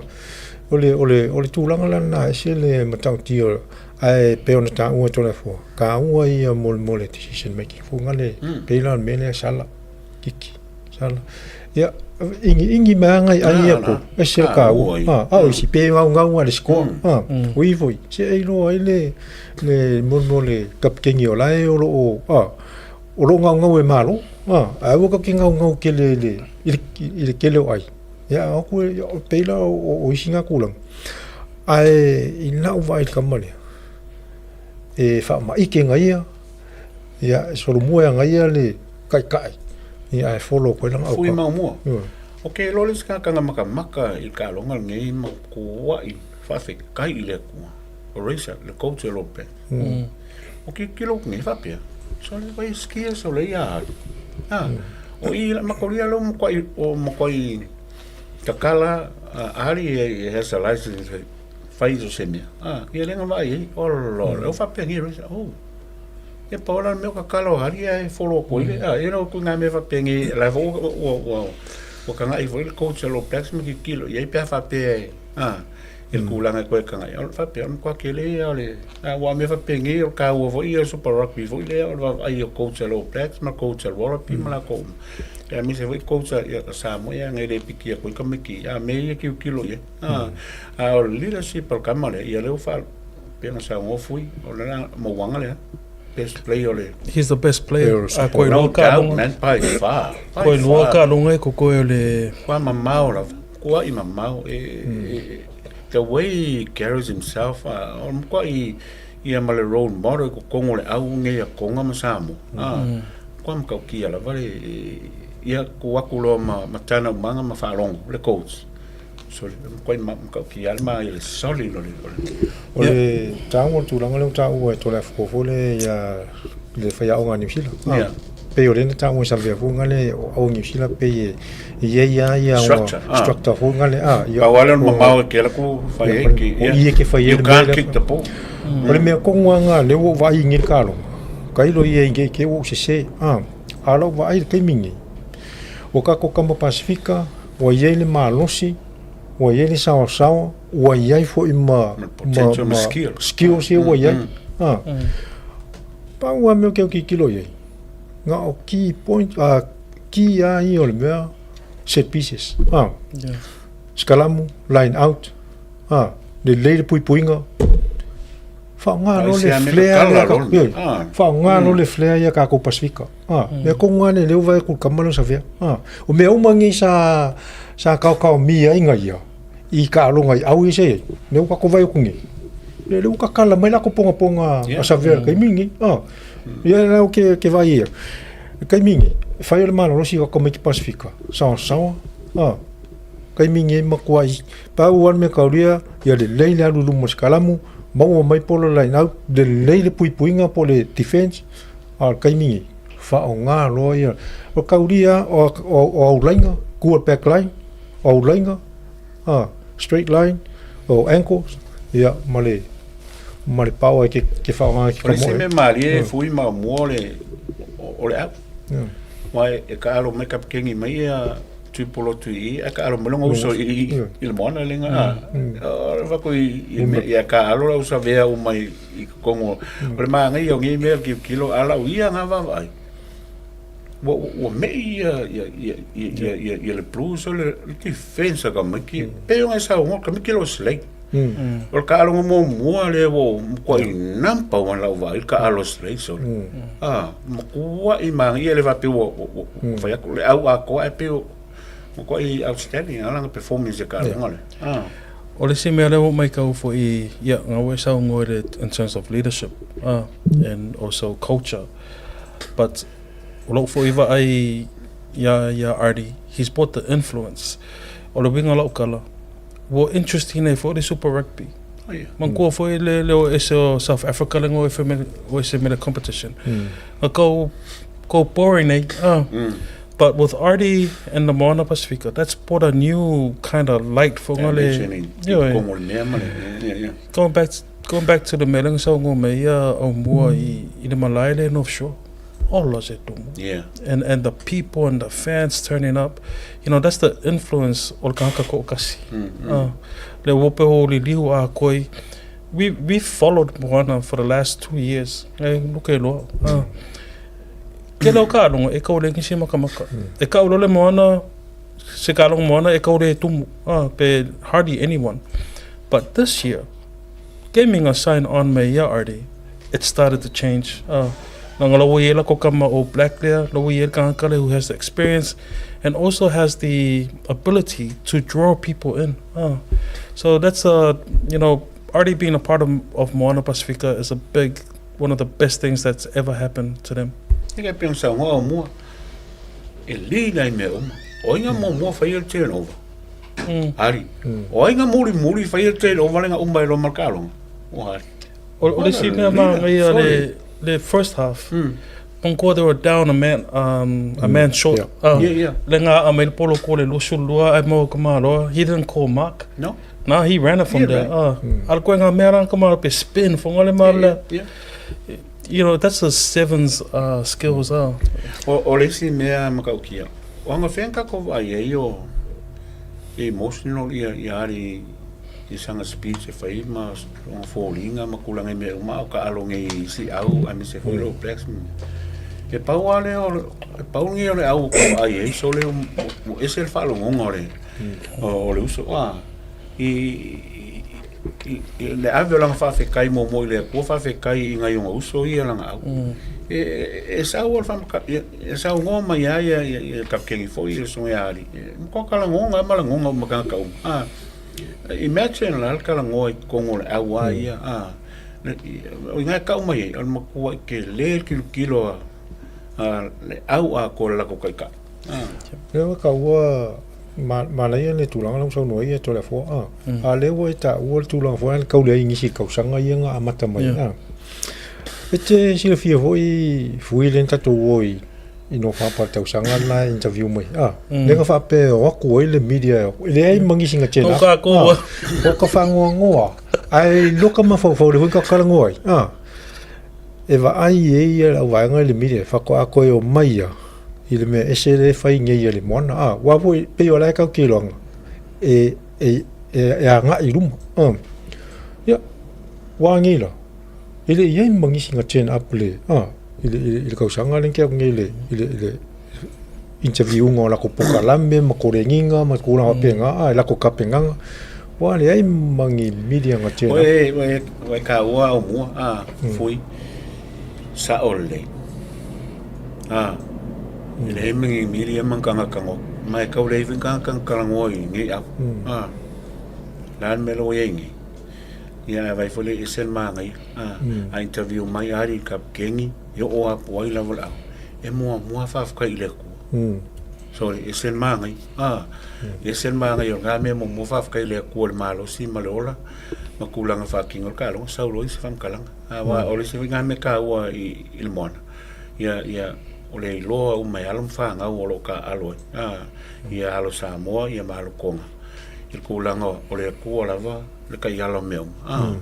O le, o le, o le tulaga la lena e ese le matautia ae pei ona taua e Toleafoa, taua ia mo le, mo le decision making foi lea, pei la o le mea lea sala, kiki, sala. Ia, igiigi mai lava nai ai ia po, ese le taua. A o isi pe gaugau lava i le score. O i foi, se e iloa ai le, le, mo le kapikeni o la e o lo o, o lo o gaugau e malo, ae aua tatou te gaugau tele i le, i le tele o ai. Ia, a o atu e pei la o isi na tulaga. Ae i lau vaai i le tama lea, e faamaite na ia, ia e solomua e ana ia le taitai, ia ae follow atu ai lana aukao. Fui maumua. O ke loa le isi tagata makamaka i le taaloga lenei ma kua'i faafetai i le Atua, o Racer, le coach o Lopez. O tilotilo atu nei faapea, sole vai skills o lea ia alu. A, o i la makolia lea ua matuai, ua matuai tatala a Ali he has a license e fai so se mea. A, ia lea na vaai ai, olo, lea ua faapea nei Racer, oh, ia pau la le mea o tatala o Ali ae follow atu ai le, a, ia na ituaiga mea faapenei, la foi ua, ua, ua, ua tagai foi le coach a All Blacks ma tilotilo i ai pe a faapea e, a, i le tulaga e toe tagai, o le faapea, o le matua tele ia o le, aua o mea faapenei, o le taua foi ia o le Super Rugby foi lea, o le vaavaai o coach a le All Blacks ma coach a le Wallaby ma latou uma. Ia aemaise foi coach a ia Samoa ia e le piki atu ai tamaiti, a mea ia e tilotilo i ai. A, a o le leadership a le tama lea, ia lea ua faa, pei ona saunoa Fui, o le mauaga lea, best player o le He's the best player. A koe No doubt, man, by far. By Koe lua ka longa e kokoe o le Kua mamao lava. Kua i mamao. E, e, the way he carries himself, o le matua i, ia ma le role model i totonu o le au nei a Tonga ma Samoa. Ah, kua matautia lava le, ia tu atu loa ma, ma tana umaga ma faalogo, le coach. So, le matua matautia le ma i le solid o le, o le. O le taua o le tulaga lea ua taua e Toleafoa foi lea ia le faiaoga a Niu Sila. Yeah. Pei o lea na taua e Savea foi ngale o au Niu Sila pei e i ai a ia Structure, ah. structure foi ngale a ia Pau lava le mamao e kela ku fai ai ki. O ia ke fai ai You can't kick the ball. O le mea kongu a ngā lea ua ou vaai i ngei le kaloga. Ka ilo ia i ngei ke ua ou sese. A, a lau vaai i le taimi nei. Ua kākou kama Pasifika, ua i ai le malosi, ua i ai le saoasaoa, ua i ai foi ma, ma, ma skills ia ua i ai. A, pau lava mea ou te tilotilo i ai, na o key point, a, key lava ia o le mea, set pieces. A, sikalamu, line out, a, lelei le puipuiga, faaaoga loa le flare lea ka, ioe, faaaoga loa le flare ia kākou Pasifika. A, mea tonu lava lea ua vaai atu i le tama lea o Savea. A, o mea uma nei sa, sa kaokaomia ai ia, i taaloga i au ia sa i ai, lea ua tatou vaai atu nei, lea ua tatala mai latou pogapoga a Savea i le taimi lenei. A, ia la ou te, te vaai i ai, i le taimi lenei, e fai o le malolosi o tamaiti Pasifika, saosaoa, a, taimi lenei e matuai pau lava le mea taulia, ia lelei le alu i luma o se kalamu, maua mai pola line out, lelei le puipuiga po o le defense, A o le taimi nei, faaaoga loa ia, o taulia o, o, o aulaiga, tua back line, o aulaiga, a, straight line, o ankles, ia, ma le, ma le power ke, ke faaaoga ke O le isi mea malie e fui ma mua o le, o le au. Aua e taalo mai kapikeni mai ia Tuipolotu i i, ae taalo mai lona uso i i le moana le ga, o le vaku i ia taalo la uso avea uma i totonu o le manaia o nei mea tilotilo a lau ia na vaavaai ua ua me'i ia ia ia ia ia ia le Blues o le defense a tamaiti pei ona e saunoa tamaiti o lo o slay. O le taaloga muamua lea ua ou matuai number one lau vaai i le taalo a Slay sole. A, matuai manaia le faapea ua fai atu le au atoa ae pei ua matuai outstanding lava lana performance i le taaloga lea. A. O le isi mea lea ua matau foi, ia, na ua e saunoa i le in terms of leadership, and also culture, but o lou foi vaai ia, ia Artie, he's brought the influence. O le uiga o lau tala, Ua interesting ai foi le Super Rugby. Manatua foi le le o ese o South Africa le ngo o ese me le competition. Na kau kau boring nei. But with Artie and the Moana Pasifika, that's brought a new kind of light for ngale. Going back Going back to le mea lea na saunoa mai ai Aumua i, i le malae lea i North Shore, ola se tumu. Yeah. And, and the people and the fans turning up, you know, that's the influence o le tagata to'atasi. Le ua pe o liliu a koe, we, we followed Moana for the last 2 years, e luke loa. Kele o kaaloga, e kau le nisi makamaka. E kau loa le Moana, se kaaloga Moana e kau le tumu, pe hardly anyone. But this year, gaming a sign on mai ia Artie, it started to change. Nanga la ua i ai lako kama o Black lea, la ua i ai le tagata lea who has the experience and also has the ability to draw people in. So that's a, you know, Artie being a part of Moana Pasifika is a big, one of the best things that's ever happened to them. E ka pei ona saunoa o mua, e lei nai mea uma. O ai ngā muamua whai o le turnover? Ari. O ai ngā murimuri whai o le turnover le ngā uma e loa ma le kaaloga? O Ari. O le isi mea māngaia le first half, Pongkoa they were down a man, a man short. Yeah, yeah. Le ngā a mai le polo ko le 22 ai mau ka maloa. He didn't call mark. No. Nah, he ran it from He there. ran. Ala koe ngā mea rā ka maloa pe spin fonga le maloa. Yeah. You know, that's the sevens skills. O le isi mea matautia, o anga whea kako vaai ai o emotional ia ia ari i sanga speech e whai ma o fōlinga ma kūlanga i mea uma o ka alo ngei i isi au a me se foi lo Blacks. E pau a le o e pau ngi o le au ka vaai ai so le mo ese le whaalongonga o le o le uso a i le ave o langa whaawhekai mo mo i le kua whaawhekai i ngai o ngā uso ia langa au. E sau o le whamaka, e sau ngoa mai ia ia ia ia kapkengi fo i le songa ia ali. E mkoa kala ngonga ma la ngonga o makanga ka uma. Imagine la kala ngoa i kongo le au a ia. O i ngai ka uma ia, o le makua i ke le kilo kilo a le au a ko le lako kai ka. Le ua ka ua manaia le tulaga lea ua saunoa ai ia Toleafoa a. A lea ua e taua le tulaga foi lea le kaulea i nisi tausaga ia na amata mai a. E te silafia foi fui lea na tatou o i North Harbour i le tausaga lena e interview mai a. Lea na faapea e o atu ai le media e leai ma nisi na tena. O kākou a. O ka faanoanoa ae iloa ka mafaufau lea foi na talanoa ai a. E vaai ai ia le auvaega i le media faatoa toe o mai ia i le mea ese lea e fai nei e le moana a. Aua foi pei o la e tatou te iloaga e agai i luma a. Ia, ua nei la, e le i ai ma nisi na turn up le a i le tausaga lea na tea atu nei i le interview-ga o latou polokalame ma koleniga ma tulaga faapena a, i latou tapenaga, ua leai ma ni media na turn up. Ua e taua au mua a fui sao lelei. A e leai ma ni media ma ni tagata ma e tau leai foi ni tagata na talanoa i lenei au. A la le mea lea ua i ai nei. Ia ae vaai foi lea e ese le manaia. A interview mai lava le kapikeni, e oo lava po o ai lava le au, e muamua faafetai i le Atua. Sorry, e ese le manaia. E ese le manaia o lena mea e muamua faafetai i le Atua i le malosi ma le ola ma tulaga faatino o le taaloga, sau loa isi faamatalaga. Aua o le isi foi lena mea taua i le moana, ia o le iloa uma e alo ma fanau o lo o taaalo ai, ia alo Samoa ia ma alo Toga i le tulaga o le Atua lava le taiala o mea uma.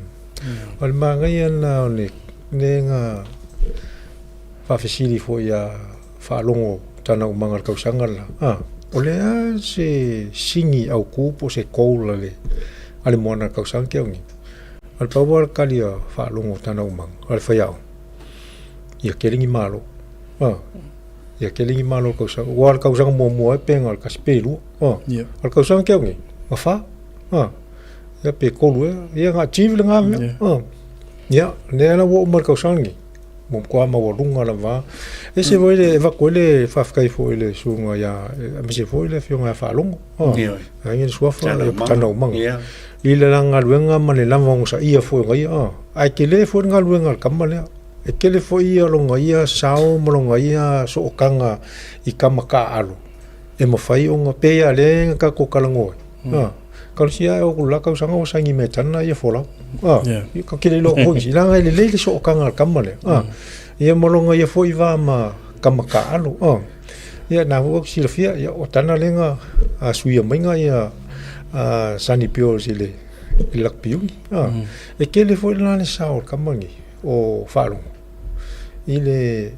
O le manaia lena o le na faafesili foi ia faalogo tana umaga i le tausaga le la, o le a se sini autu po o se goal a le moana i le tausaga kea nei? O le pau lava o le tali a faalogo tana umaga a le faiaoga, ia tele ni malo. Ia tele ni malo i le tausaga, aua o le tausaga muamua e pe na o le tasi pe lua. O le tausaga kea nei, na fa. Ia pe tolu ea, ia na achieve lena mea. Ia, lea la ua oo mai i le tausaga lenei, ua matua maualuga lava. E ese foi le avatu ai le faafetai foi i le susuga ia, aemaise foi le afioga ia Faalogo, ai le suafa ia Tana Umaga i le galuega ma le lava onosaia foi o ia, ae tele foi le galuega a le tama lea. E tele foi ia lona ia sao ma lona ia sootaga i tama taaalo e mafai ona pei lava lea na tatou talanoa ai. Talosia ae o le la tausaga ua saini mai e Tana ia folau. Ka kele iloa foi nisi, leaga e lelei le sootaga a le tama lea. Ia ma lona ia foi va ma tama taaalo. Ia na foi ou te silafia, ia o Tana lea na suia mai ia Sonny Bills i le i le rugby uni. A, e tele foi la le sao o le tama lenei o Faalogo i le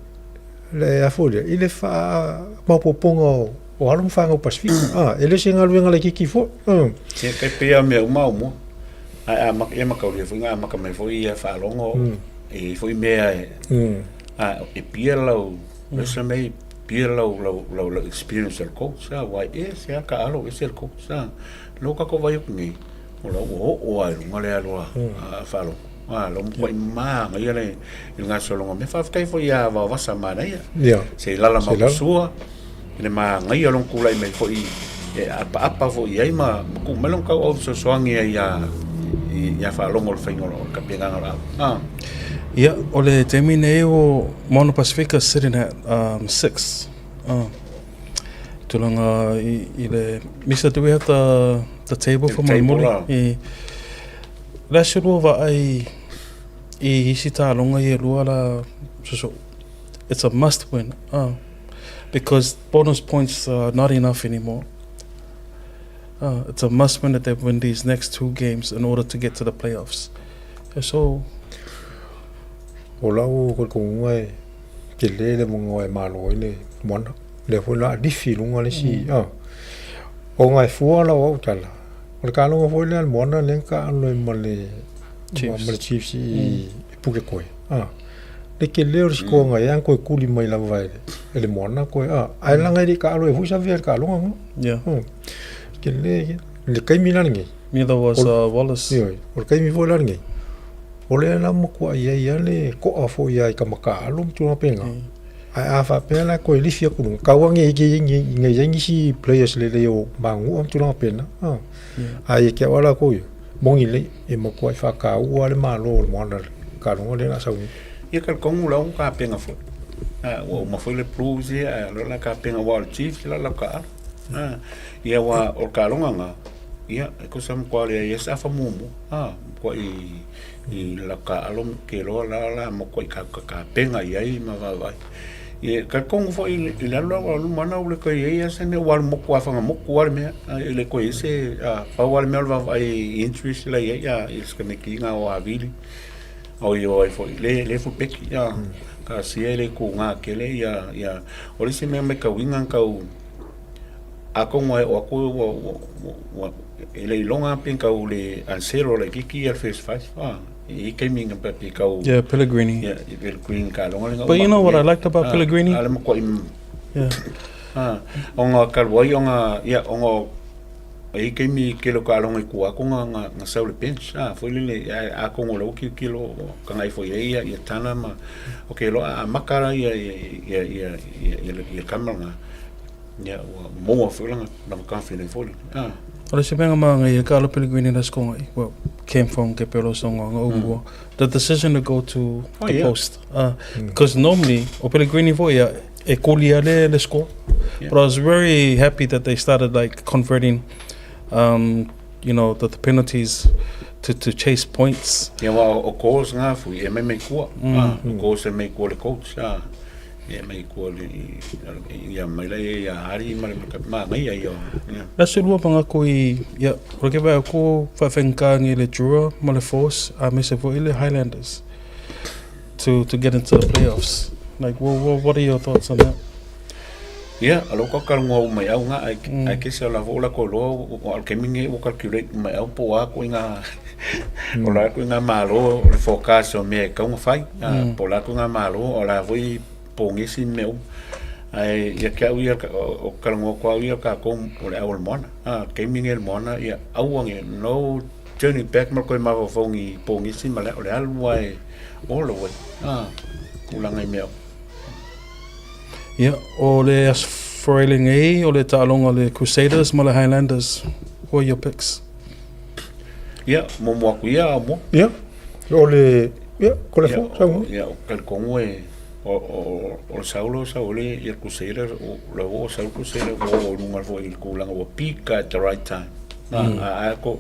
le a foi lea i le faamaopoopoga o o alo ma fanau Pasefika. A, e le o se galuega laitiiti foi. Ia, e pei lava o mea uma o mua. Ae amata, ia mataulia foi na amata mai foi ia faalogo e i ai foi mea e, a e pia lau resume, pia lau lau lau lau experience o le coach, a aua e ese lava ka alo, ese le coach, a. Lea ua tatou vaai atu nei, o la ua oo lava i luga le alo a Faalogo. A, la ua matuai manaia le i le gasologa mea. Faafetai foi ia Vaovasa manaia. Ia. Seilala Mauasua, i le manaia o lona tulai mai foi e apaapa foi i ai ma tuu mai lona tauau fesoasoani ai ia Faalogo i le faiga o le tapenaga o le aoga. Ia, o le taimi nei o Moana Pasifika sitting at 6. Tulaga i le Misa, do we have the table for my muli? I le aso lua vaai i isi taaloga ia e lua la so it's a must win because bonus points are not enough anymore. It's a must win that they win these next two games in order to get to the playoffs. So O lau talitonuga e tele le avanoa e malo ai le moana. Lea foi la lifi i luga le isi a. Ona e fua lau au tala, o le taaloga foi lea a le moana lea na taalo ai ma le ma le Chiefs i Pukekohe a. Le tele o le score na i ai a na toe tuli mai lava e le moana toe a. Ae leaga e le i taalo ai foi Savea i le taaloga lena. Tele le taimi la lenei. Neither was Wallace. Ioe, o le taimi foi la lenei. O lea la matua i ai a le to'a foi ia i ka makaalo ma tulaga pena. Ae a faapea la toe lifi atu luga, tau ane i ina i ai nisi players lelei o Manu'a ma tulaga pena. Ae ia te au lava latou ia, moni lelei, e matuai faataua le Malo o le moana i le taaloga lea o le a sau nei. Ia talitonu la ua tapena foi. Ua uma foi le Blues ia, ae o lea o le a tapena aua o le Chiefs la lau taaalo. Ia aua o le taaloga lena, ia e tusa ma matua leai ai se afa muamua. Matua i lau taaalo ke loa la la matua i tapena i ai ma vaavaai. Ia talitonu foi i le alu la luma ana ua le toe i ai lava se mea ua alu motu lava fagamotu lava le mea. E le toe i ai se pau lava le mea o le vaavaai i injuries la e i ai i si tamaiti lena o Avili. Oi o ai foi le le fulpeki taasia e le tuga tele ia ia o le isi mea matauina tau atonu e oo atu ua e le iloga pe tau le unsettle laitiiti ia le first five e i ai taimi na pe tau Yeah, Pellegrini. Yeah, Pellegrini ka loga le But you know what I liked about Pellegrini? A le makuai yeah. Ona talu ai ona ia ona e i ai taimi tele o taaloga i tua atu na sau i le bench foi lele atonu o lea ua tilotilo tagai foi i ai ia Tana ma okay loa a amata la ia ia tama lena ia ua maua foi lana confidence foi lele. O le isi mea na manaia Carlo Pellegrini la skonga well came from Kepelo Songa nga umua the decision to go to the post because normally o Pellegrini foi ia e koli a le le score but I was very happy that they started like converting um, you know the, the penalties to, to chase points. Ia wa o calls ngā fui e mai mai kua. Ah, o calls e mai kua le coach. Ah, e mai kua le ia mai la ia hari ma le ma ngai ia ia. La se lua panga ko i ia o ke vai ko fa whenka ngi le Drua ma le Force a me se foi le Highlanders to to get into the playoffs. Like what, what, what are your thoughts on that? Ia, alo ka kalongo au mai au nga ai ai ke se la vo la ko lo o al ke minge o calculate mai au po a ko nga o la ko nga malo o le forecast o me ka nga fai po la ko nga malo o la voi po ngisi me u ai ia ke au ia o kalongo ko au ia ka ko o le au le moana a ke minge le moana ia au ange no turning back ma koe mafaufaugi po ngisi ma le o le alu ai all the way a tulaga i mea Ia, o le Aso Faraile nei, o le taaloga a le Crusaders ma le Highlanders. Who are your picks? Ia, momo atu ia a mo. Ia, o le, ia, ko le fo, sau. Ia, o talitonu e, o, o, o le Saulo, Saule, ia Crusaders, o le o Saul Crusaders, o o lunga foi i le tulaga ua peak at the right time. A, a, ko,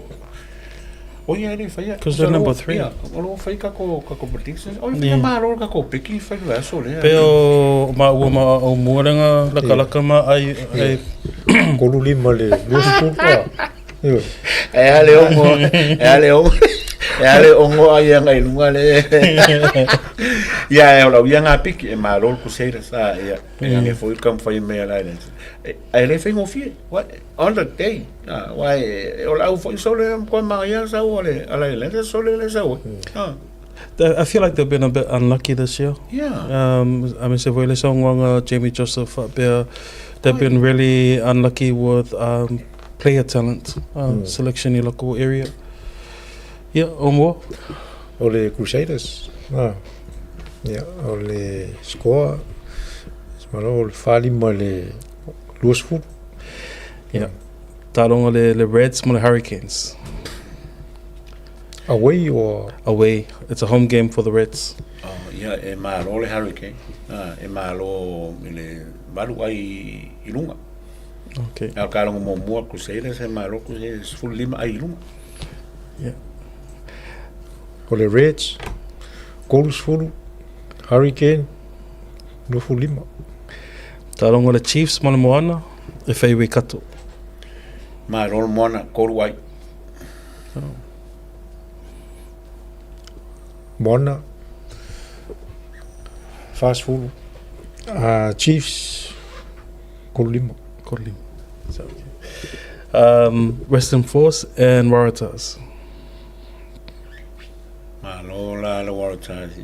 O ia e le whaia. Because they're number 3. Ia, o lo whai kako, kako predictions. O ia whaia malo kako piki whai le aso lea. Pe o ma ua ma au mua lenga laka laka ma ai ai. Kolu lima le 20. Ioe. E a le ogo, e a le ogo, e a le ogo ai anga i lunga le. Ia e ola ia ngā piki e malo le Crusaders a ia e ange foi kam fai mea la le. E le fai ngofie. What on the day. Ah, wai e ola au foi sole ko ma ia sa o le ala le sole le sa o. Ah. I feel like they've been a bit unlucky this year. Yeah. I mean, se foi le saunoaga Jamie Joseph faapea, they've been really unlucky with player talent selection i loko area. Ia, o mua? O le Crusaders, ah. Ia, o le score, malo o le 45 i le 20. Ia, taaloga le Reds ma le Hurricanes. Away or? Away. It's a home game for the Reds. Oh, ia, e malo le Hurricane. Ah, e malo i le 8 ai i lunga. Okay. A o ka longo muamua Crusaders, e malo Crusaders, 15 ai i lunga. Yeah. O le Reds, 30, Hurricane, 25. Taaloga le Chiefs ma le Moana, e fai Waikato. Malo le Moana, 3 ai. Moana, 40, Chiefs, 35. 35. So, okay. Western Force and Waratahs. Malo la le Waratahs.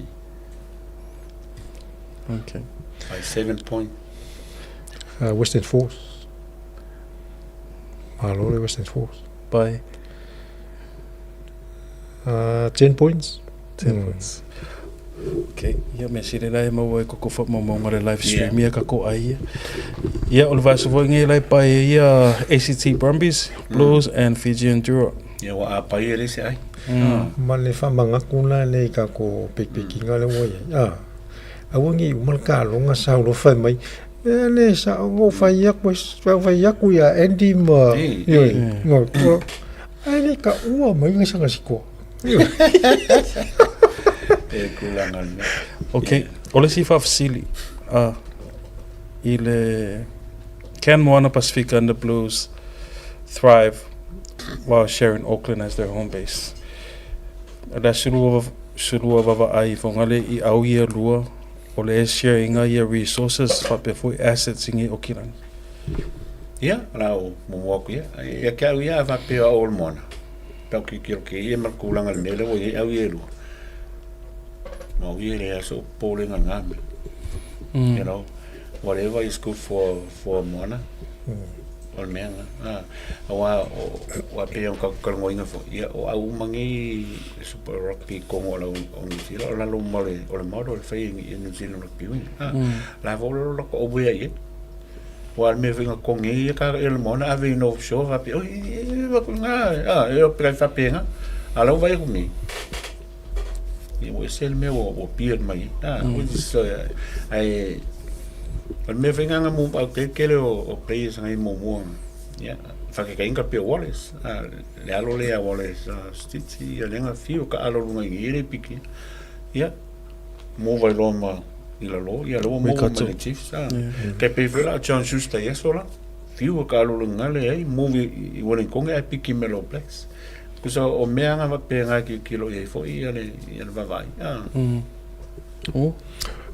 Okay. By 7 point. Western Force. Malo le Western Force. By? 10 points. 10 points. Okay. Ia mea sili la e maua e koko whaamaumauga le live stream ia ka ko ai ia. Ia o le vaiaso foi nei lai pai e ia ACT Brumbies, Blues and Fiji Enduro. Ia ua apai e le isi ai. Ma le faamagaku la lea i kako pekipekiga lea ua i ai. A, aua ne i uma le kaloga sau loa fai mai, e le sao na ou fai atu, ou fai atu ia Andy ma, ioe, ma, ae le taua mai na sana sikoa. E tulaga lena. Ok, o le isi faafesili, a, i le Can Moana Pasifika and the Blues thrive while sharing Auckland as their home base? O le a sulua vavaai i Fogale i au ia lua o le share inga ia resources faapea foi assets ingi Okilani. Ia, la o momo aku ia. Ia ke au ia a faapea o le moana. Pe au kikiro ke ia ma le kulaga le mea lea ua i ai au ia e lua. Ma au ia e leai sou popolega i lena mea. You know, whatever is good for moana, o le mea lena. A, aua o, aua pei ona tatou talanoaina foi, ia o au uma nei Super Rugby i totonu o lau o Niu Sila, o lalo uma o le, o le model e fai e New Zealand Rugby Union. A, la foi o latou au ea i ai. Aua o le mea foi na totogi ai ia ka le moana ave i North Shore faapea, oi, a, e o pe faapena, a la ua vaai atu nei, ia ua ese le mea ua appear mai ai. A, which is, ae, o le mea foi lena na mo, au te tele o players ngai muamua, ia, faataitaiga pei o Wallace, a, le alo lea a Wallace, a Stitch, ia lea na fiu ka alo i luga i nei le piki, ia, mova ai loa ma i lalo, ia lea ua maua mai le Chiefs. A. Kai pei foi la John Schuster i aso la, fiu e ka alo luga le ai, move i Wellington ai piki me lo Blacks. Kusa o mea nga pe nga ki ki lo i foi ia le ia le vavai. A. Oh.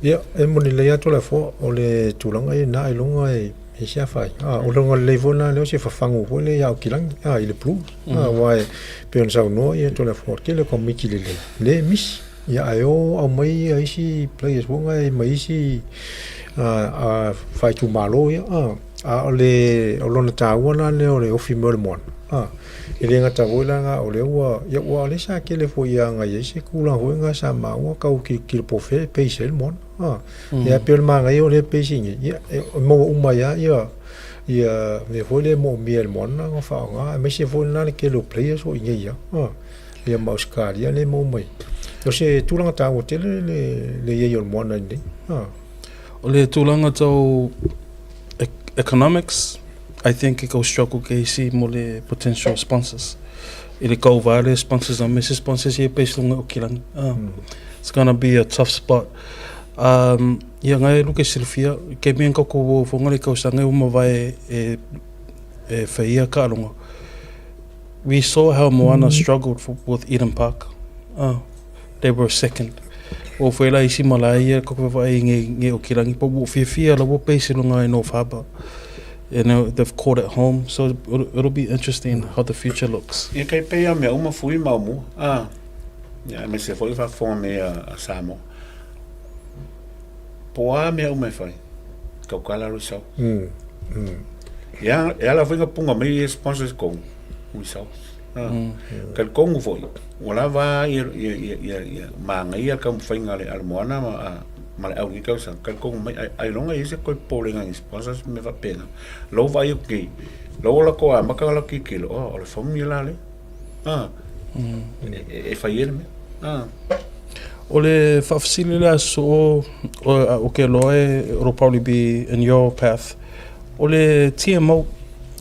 Ia, e moni lelei atu le afoa, o le tulaga ia na i luga e e se afa ai. A, o luga lelei foi la lea o se fafagu foi lea ia Aokilangi, a, i le Blues. A, aua e pei ona saunoa ia atu le afoa, tele o komiti lelei, le misi. Ia ae o aumai ia isi players foi nai mai isi faaitumalo ia a a o le o lona taua la lea o le ofi mai o le moana a e le gata foi la na o lea ua ia ua o lea sa tele foi ia agai ai se tulaga foi na sa maua tau kilokilo po o fea e base ai le moana a ia pei o le manaia o lea base nei ia e maua uma ai lava ia ia mea foi lea e moomia e le moana ona faaaoga aemaise foi lena le tele o players o i inei lava a. Ia ma Ausetalia lea e maua mai. O se tulaga taua tele le, le i ai o le moana i nei. Ah. O le tulaga tau economics, I think e kau struggle ke isi mo le potential sponsors. I le kau vale sponsors a me se sponsors ia pes lunga o kilangi. Ah. It's gonna be a tough spot. Ia ngai luke silafia, ke mea ka ko wo fonga le kau sanga uma vai e e whaia ka alonga. We saw how Moana struggled for, with Eden Park. Oh, they were second. O foi la isi malae ia ko vaai nge nge o kirangi po wo fiafia la wo base lunga i North Harbour. You know, they've caught it home, so it'll, it'll be interesting how the future looks. Ia kai pei a mea uma fui ma o mua. Ah, ia aemaise foi faafofoga mai a, a Samoa. Po a mea uma e fai, taukala alo i sau. Mm. Mm. Ia, e ala foi nga punga mai e sponsors kongu, ui sau. Ah. Mm. Ka le kongu foi, ua lava ia, ia, ia, ia, ia māngaia ka mawhainga le ale moana ma, a, ma le au ni kausa. Ka le kongu mai, ai, ai longa i se koe pōlenga i sponsors me whapena. Lou vai o ki, lou ola ko a maka la ki kilo, oh, o le whamu ia la le. Ah. Mm. E, e, e whai e le mea. Ah. O le faafesili lea soo, o ke loa e, it'll probably be in your path. O le TMO,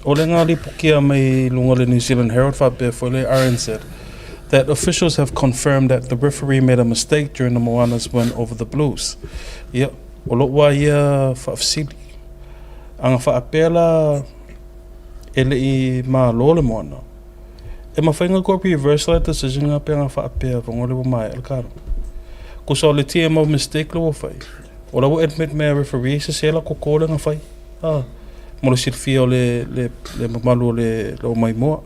o le ngā lipokia mai lunga le New Zealand Herald faapea foi le RNZ, that officials have confirmed that the referee made a mistake during the Moana's win over the Blues. Ia, o lou a ia faafesili. Aga faapea la e le i malo le Moana. E mawhai nga koe reverse la decision nga pe nga whaapea vongo le mai el karo. Ko sa le TMO mistake le wo whai. O la wo admit me referee se se la ko kore nga whai. Ah, mo le silfia o le le le mamalu o le le o mai moa.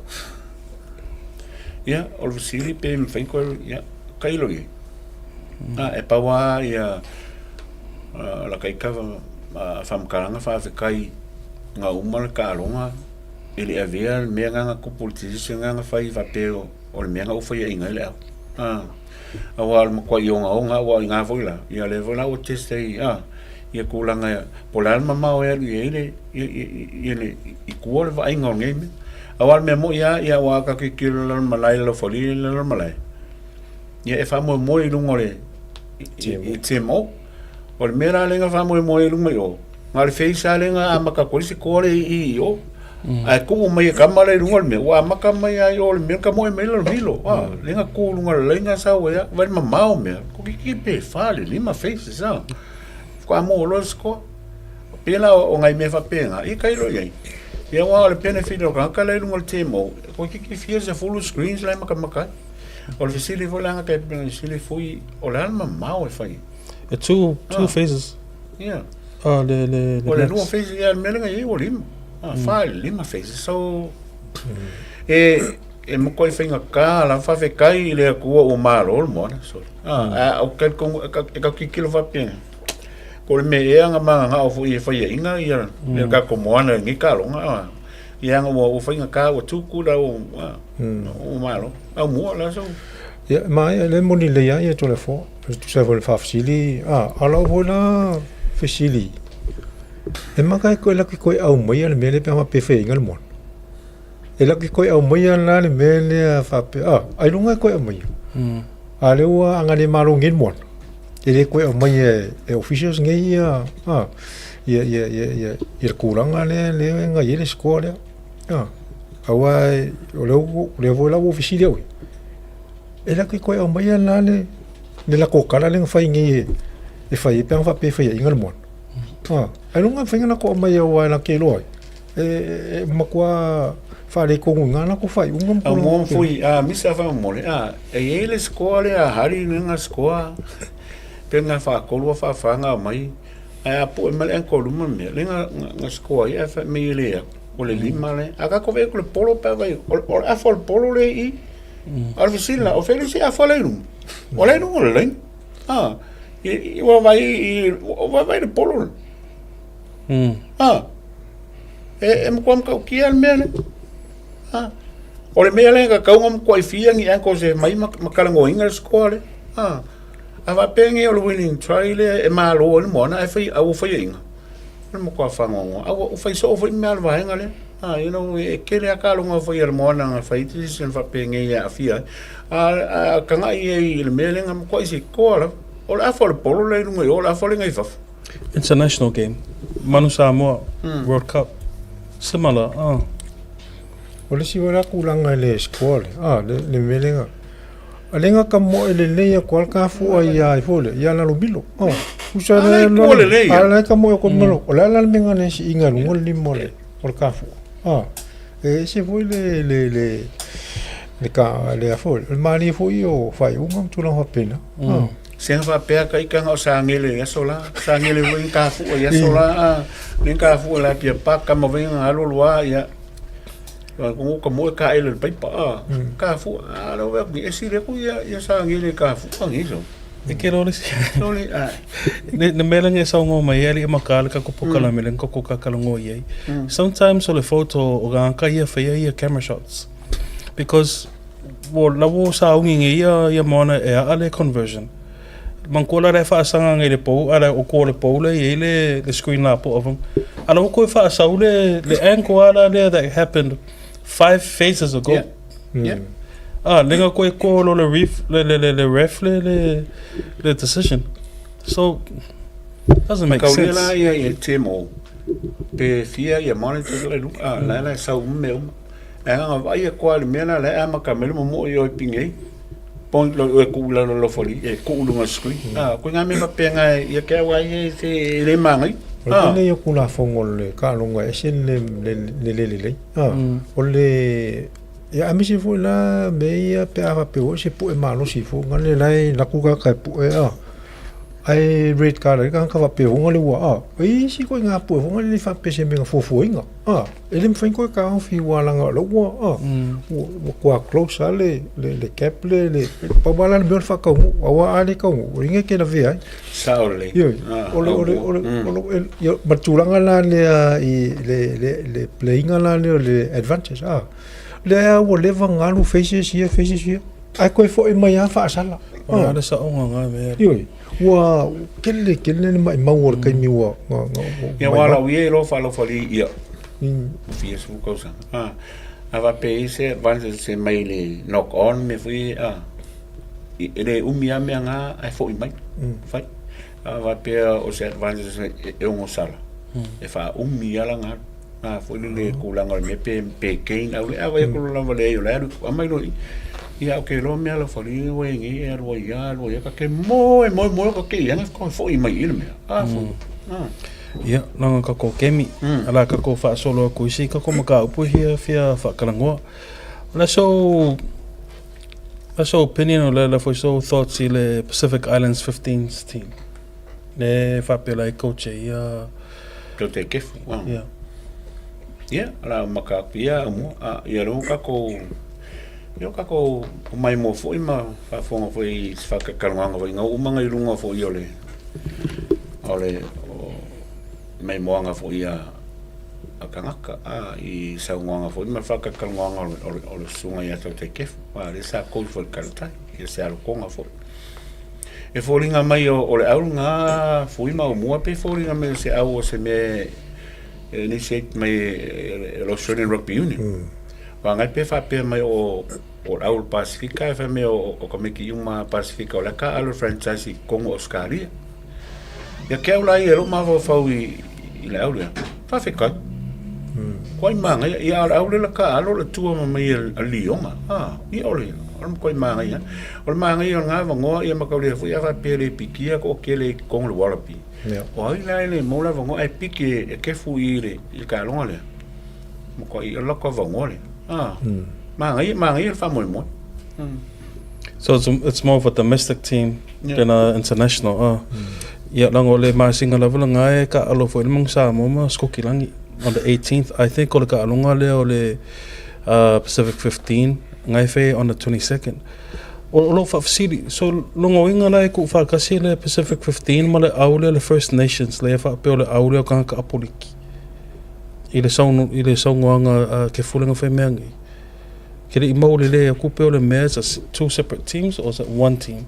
Ia, o le fesili pe mawhai koe, ia, kailo i. Ah, e pawa ia la kai ka whamkaranga whaafekai nga uma le kaalonga E le avea le mea nga kupu le tisisi nga nga fai faapea o le mea nga ua faiaʻiga ai le au. A, auā o le makuaʻi ogaoga auā i ngā foi la, ia lea foi la ua test ai, a, ia tulaga po o le a le mamao e alu i ai le, ia, ia, ia le, i tua o le vaaiga o lenei mea. Auā o le mea moni lava, ia aua a tatou tilotilo i lalo o le malae, i lalo o Falealili i lalo o le malae, ia e faamoemoe i luga o le, i, i TMO. O le mea la lea na faamoemoe ai i luga i o, Na o le face lava lea na amata atu ai se toa lea i i o. Ae tuu mai e kama lea i luga o le mea, ua amata mai lava i o le mea ka moe mai lalo milo. Ah, lea na tu i luga o le laina sau ai lava, vaai le mamao o mea, toeitiiti pe fa le lima faces ah. Faatoa maua loa le score. Pēlā o nai mea faapena, ia tailo i ai. Ia aua o le benefit o le tagata la i luga o le TMO, toeitiiti fia sefulu screens la e matamata ai. O le fesili foi la na tai fesili foi, o le a le mamao e fai ai? E two, two phases. Ia. Ah, le, le, le O le lua phase, ia, le mea lea na i ai ua lima. Ah, fa i le lima phases. So, e, e matua i faigata lava faafetai i le Atua ua malo le moana, sorry. Ah, a o talitonu, e ka, e ka tilotilo faapea, po o le mea ea na mananao foi e faiaina ia, ia le tatou moana i lenei taaloga, ah, ia ana ua, ua faigata, ua tutu la ua, ah, ua malo. Aumua la sau. Ia, ma e le moni lelei lava ia Toleafoa. E tusa ai foi le faafesili, a, a o lau foi la fesili, e maka e koe laki koe aumaia le mea lea pe a faapea e faiaina le moana. E laki koe aumaia la le mea lea faapea, a, ailoga e koe aumaia. A lea ua aga le malo nei le moana. E le koe aumaia e, e officials nei ia, a, ia, ia, ia, ia, ia le tulaga lea, lea e nai ai le score lea. A, aua o lea, o lea foi la ua fesili au ia. E laki koe aumaia la le le lako kala le na fai nei e e fai ai pe ana faapea e faiaina le moana. A, ailoga e mafai ona lako aumaia aua e laki loa ai. E, e, e matua faaletonu i ngā lako faaiuga ma tulaga Mo faapena. foi a misa faamolemole a e i ai le score lea a Hari le na score pe na faatolu a faafa na aumai ae a poe mai le ankle luma le mea lea na na score ai ae fai mai e le aku o le lima lea a tatou vaai atu i le polo pe a vaai o le afa o le polo lea i i A o le fesili la, o fea le isi afa la i luga? O la i luga o le laina. A, i, i, ua vaai i, ua vaai le polo le. A, e, e matua matautia le mea lea. A, o le mea lea e tatau ona matuai fia ni ankles e mai ma, ma talanoaina le score lea. A, a faapea nei o le winning try lea e malo ai le moana ae fai, a ua faiaina, o le matua faanoanoa. A ua, ua fai soo foi mea a le vaega lea. A, you know, e tele lava taaloga fai a le moana na fai decision faapenei e aafia ai. A, a tagai ai i le mea lea na matuai se toa lava. O le afa o le polo la i luga i o, o le afa lea i fafo. International game. Manu Samoa, World Cup. Similar, ah. O le isi foi la tulaga i le score lea, a, le, le mea lea, a le ga ka moe lelei atu lava le kafua ia ai foi lea, ia Lalomilo. Oh, usa le, le, le, a la ka moe ko malo. O le a la le mea na si'iga i luga o le lima o le, o le kafua. Ah, e ese foi le, le, le, Le ka lea foi, o le malie foi ia o faaiuga ma tulaga faapena. Sega faapea ka ika o sa gele i aso la. Sa gele foi ka fua i aso la. Le ka fua la pia pa ka ma venga alo loa ia. Ko ka mo ka ele le paipa a. Ka fua a lo ve e si le ku ia ia sa gele ka fua ngi so. E ke lole si. Lole a. Ne ne mele nge sa ngo mai ali ma ka le ka ko pokala mele ko ko ka kala ngo i. Sometimes o le photo o ga ka ia fa ia camera shots. Because wo la wo sa ungi nge ia ia moana e a le conversion. Mankola le faasaga ngai le pou ala o ko le pou le i le le screen la po avang. Ala o ko faasau le le angle ala le that happened 5 phases ago. Yeah. Yeah. Ah, lenga ko e ko lo le ref le le le le ref le le le decision. So doesn't make Kau le sense. la ia ia te mo. Pe fia ia monitor le lu a la la sa um me um. E nga vai e kwa le mea la la ama ka mele mo mo i oi pingei. Point lo e ku la lo lo foli e ku lunga screen. A ko nga me pa penga ia ke wa ia se le mangai. O le tele ia o Tulafono o le taaloga ese le le le le lelei. O le ia aemaise foi la mea ia pe a faapea ua se pu'e malosi foi ga le la e laku tagata e pu'e a. Ae red card ai le tagata faapea foi ga le ua a. E i ai isi ituaiga pu'e foi ga le le faapea se mea na fuafuaina a. E le mafai ona toe taofi aua leaga o la ua a ua matua close lava le le gap le le pau lava la le mea o le faataunuu aua a le taunuu o lea e te lavea ai. Sao lelei. Ioe, o le o le o le o le ma le tulaga la lea i le le le play ina la lea o le advantage a. Lea ua leva ona alu phases ia phases ia ae toe foi mai lava faasala. O le a le saoga na mea. Ioe, ua tele tele le maimau o le taimi ua Ia aua lau ia e loa faalofali ia fia sefulu tausaga a a faapea i ai se advantage se mai le knock on mea foi ia a e le umi lava mea na ae foi mai fai. A faapea o se advantage e ogosala e faaumi lava lana alu na foi le le tulaga o le mea pe pe gain au le a vai atu lava leai o le alu aumai loa i i ia okay loa mea alofalia ua e nei e alu ai lava alu ai lava ta te moe moe moe ta te i ana koe foi mai i le mea a foi a Ia, langa ka ko kemi, ala ka ko faasolo aku isi ka ko mataupu hia fia faatalanoa. O le aso aso opinion o le ala foi so thoughts i le Pacific Islands 15s team. Le faapea la e coach e ia. Tau te kefu. Ia. Ia, la maka aku ia mua, a ia lo kako ia kako o mai mo foi ma faafofoga foi i se faakakalagaga foi ngau uma ngai luga foi o le o le o maimoaga foi a a tagata a i saunoaga foi ma le faakakalagaga o le o le o le susuga ia Tautaikefu a lea sa coach foi i le Taletai ia se alotoga foi. E foliga mai o le au lena fui ma aumua pe foliga mai o se au o se mea e initiate mai e le Australian Rugby Union. Vagai pe faapea mai o o le au o le Pasifika e fai mai o o tamaiti uma Pasifika o la ka alu franchise i totonu o Ausetalia. Ia ke au la ia e lou mafaufau i i le au lea, faafetai. Koai manaia, ia a o le au lea la ka alo le tua ma mai a Lioga, a, ia o le, o le makuai manaia. O le manaia o lena avanoa ia mataulia foi a faapea e le pikia toatele i totonu o le Wallaby. O ai la e le maua le avanoa ae piki e kefu i le i le taaloga lea. Makuai o le latou avanoa lea. A, manaia, manaia le faamoemoe. So it's, it's more of a domestic team yeah. than a international. Ia, leaga o le masina lava lena e taalo foi le Manu Samoa ma Skokilangi on the 18th. I think o le taaloga lea o le Pacific 15 na e fai on the 22nd. O, o lou faafesili, so logoina la e tuufaatasi le Pacific 15 ma le au lea le First Nations lea e faapea o le au lea o tagata Apoliki i le sauno, i le saunoaga a Kefulega Faimea nei. Ke le i maua lelei atu pe o le mea it's a two separate teams or is it one team?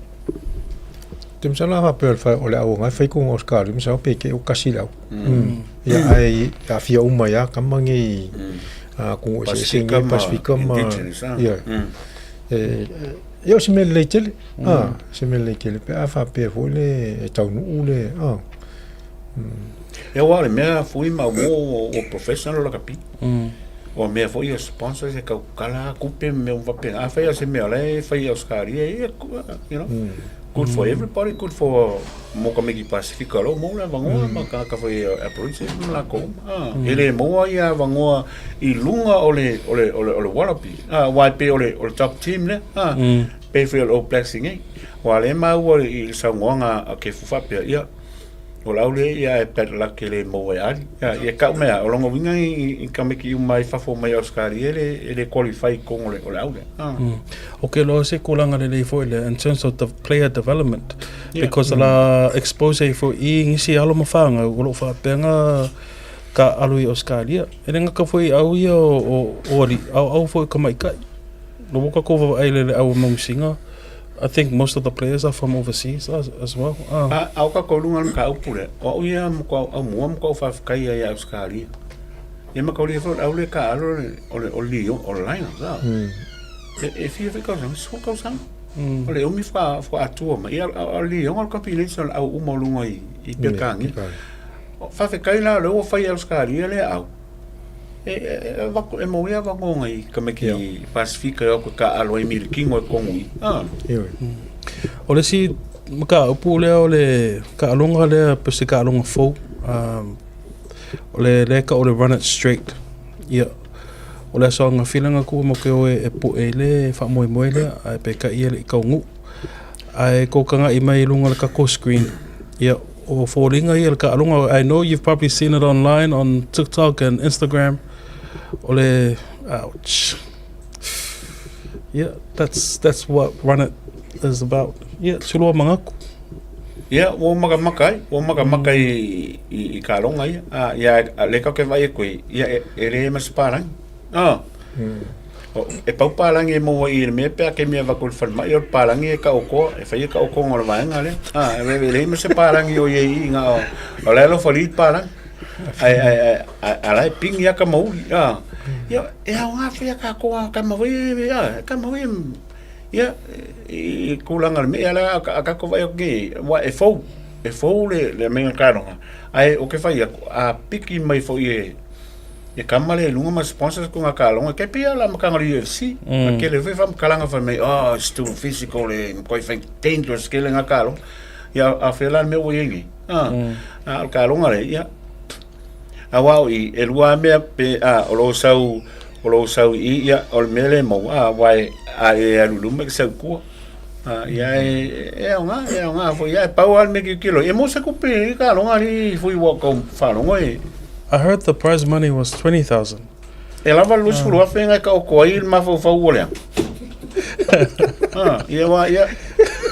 Te masalo a faapea o le whai, o le au ngai whai ko ngā Oscar, masalo pe ke o kasi le au. Ia ai aafia uma ai a kama nei a ko ese ese nei Pasifika ma ia. E ia o se mea lelei tele. A, se mea lelei tele pe a faapea foi le e taunuu le a. Ia aua o le mea fui ma ua ua professional lakapi. O mea foi o sponsors e kau kala kupe ma mea uma faapena. Afai o se mea o la e fai i Ausetalia, ia, you know. Good for everybody, good for mo ka meki Pasifika lo mo le vangoa ma ka ka foi Aborigine ma lakou uma. Ah, e le maua ia vangoa i luga o le o le o le o le Wallaby. Ah, wai pe o le o le top team le. Ah, pe foi o le All Blacks i nei. Ua le maua i le saunoaga a Kefu faapea, ia, O le au lea ia e bad luck e le maua e Ali. Ia, ia kau mea, o lona uiga i, i tamaiti uma i fafo mai Australia e le, e le qualify i totonu o le, o le au lea. Ah. O ke loa se kūlanga lelei foi lea in terms of the player development yeah. because mm. la expose ai foi i ngisi alo ma whāngau o loo whaapenga ka alo i Australia. E le ngaka foi au ia o, o, o ali, au, au foi ka maikai. Lo waka ko wawa ai lele au mamusinga. I think most of the players are from overseas as, as well. Ah. A, a o ka ko lunga ka upu le. O au ia mo ko au mua mo ko whawhikai ia Australia. Ia ma kauri e au le ka alo le o le o lio o line sa. E e fia fia kausa, so kausa. O le umi wha wha atua ma ia o lio o combination au uma lunga i i Pekangi. Whawhikai la le o whai Australia le au. E, e, e, e, e mau ia vagonga i ka meki Pasifika e o ka alo e milikingo e kongu i. Ah. O le isi mataupu lea o le taaloga lea pe se taaloga fou um, o le lea ka o le run it straight. Ia, o le aso ananafi lea na tuu mo ke oe e poe i le faamoemoe lea ae peitai ia e le i taunuu. Ae tou taga'i mai i luga o le tatou screen, ia, o foliga ia o le taaloga, I know you've probably seen it online on TikTok and Instagram, o le, ouch, yeah, that's, that's what Run It is about. Yeah, sulu o mangaku. Ia, ua makamaka ai, ua makamaka i, i, i ka longa ia. Ah, ia, le kau ke vai e koe, ia, e, e le ma se pālangi. Ah. O, e pau pālangi e maua i le mea pea ke mea wako le whalemai o le pālangi e ka okoa, e whai e ka okoa o le vaenga lea. Ah, e e le ma se pālangi o ia i ngā o, o le alofa li pālangi. Ai, ai, ai, ai, ala e pingi aka mauri. Ah. Ia, e au ngā whia ka koa, ka mawai, ia, ka mawai, ia, i kūlanga le mea, ala a ka ko vai o ke, wa e fou, e fou le, le menga kāronga. Ai, o ke whai aku, a piki mai fo i e, e kama le lunga ma sponsors ko ngā kāronga, ke pia la makanga le UFC, mm. a ke le whai whamukalanga whai mai, oh, it's too physical, e koi whai dangerous ke le ngā kāronga. Ia, a whela le mea ua iengi. Ah, mm. a, o kāronga le, ia, Aua o i, e lua mea pe, a, o lo sau, o lo sau i ia, o le mea le mau, a, wai, a e alu luma ke sau kua. A, ia e, e au ngā, e au ngā, fo ia e pau al me ki kilo. E mo se kupe, i ka longa li, fui wa kau whalongo e. I heard the prize money was 20,000. E lava le 20 afe ngai ka oko ai le mafaufau o lea. Ah, ia wa ia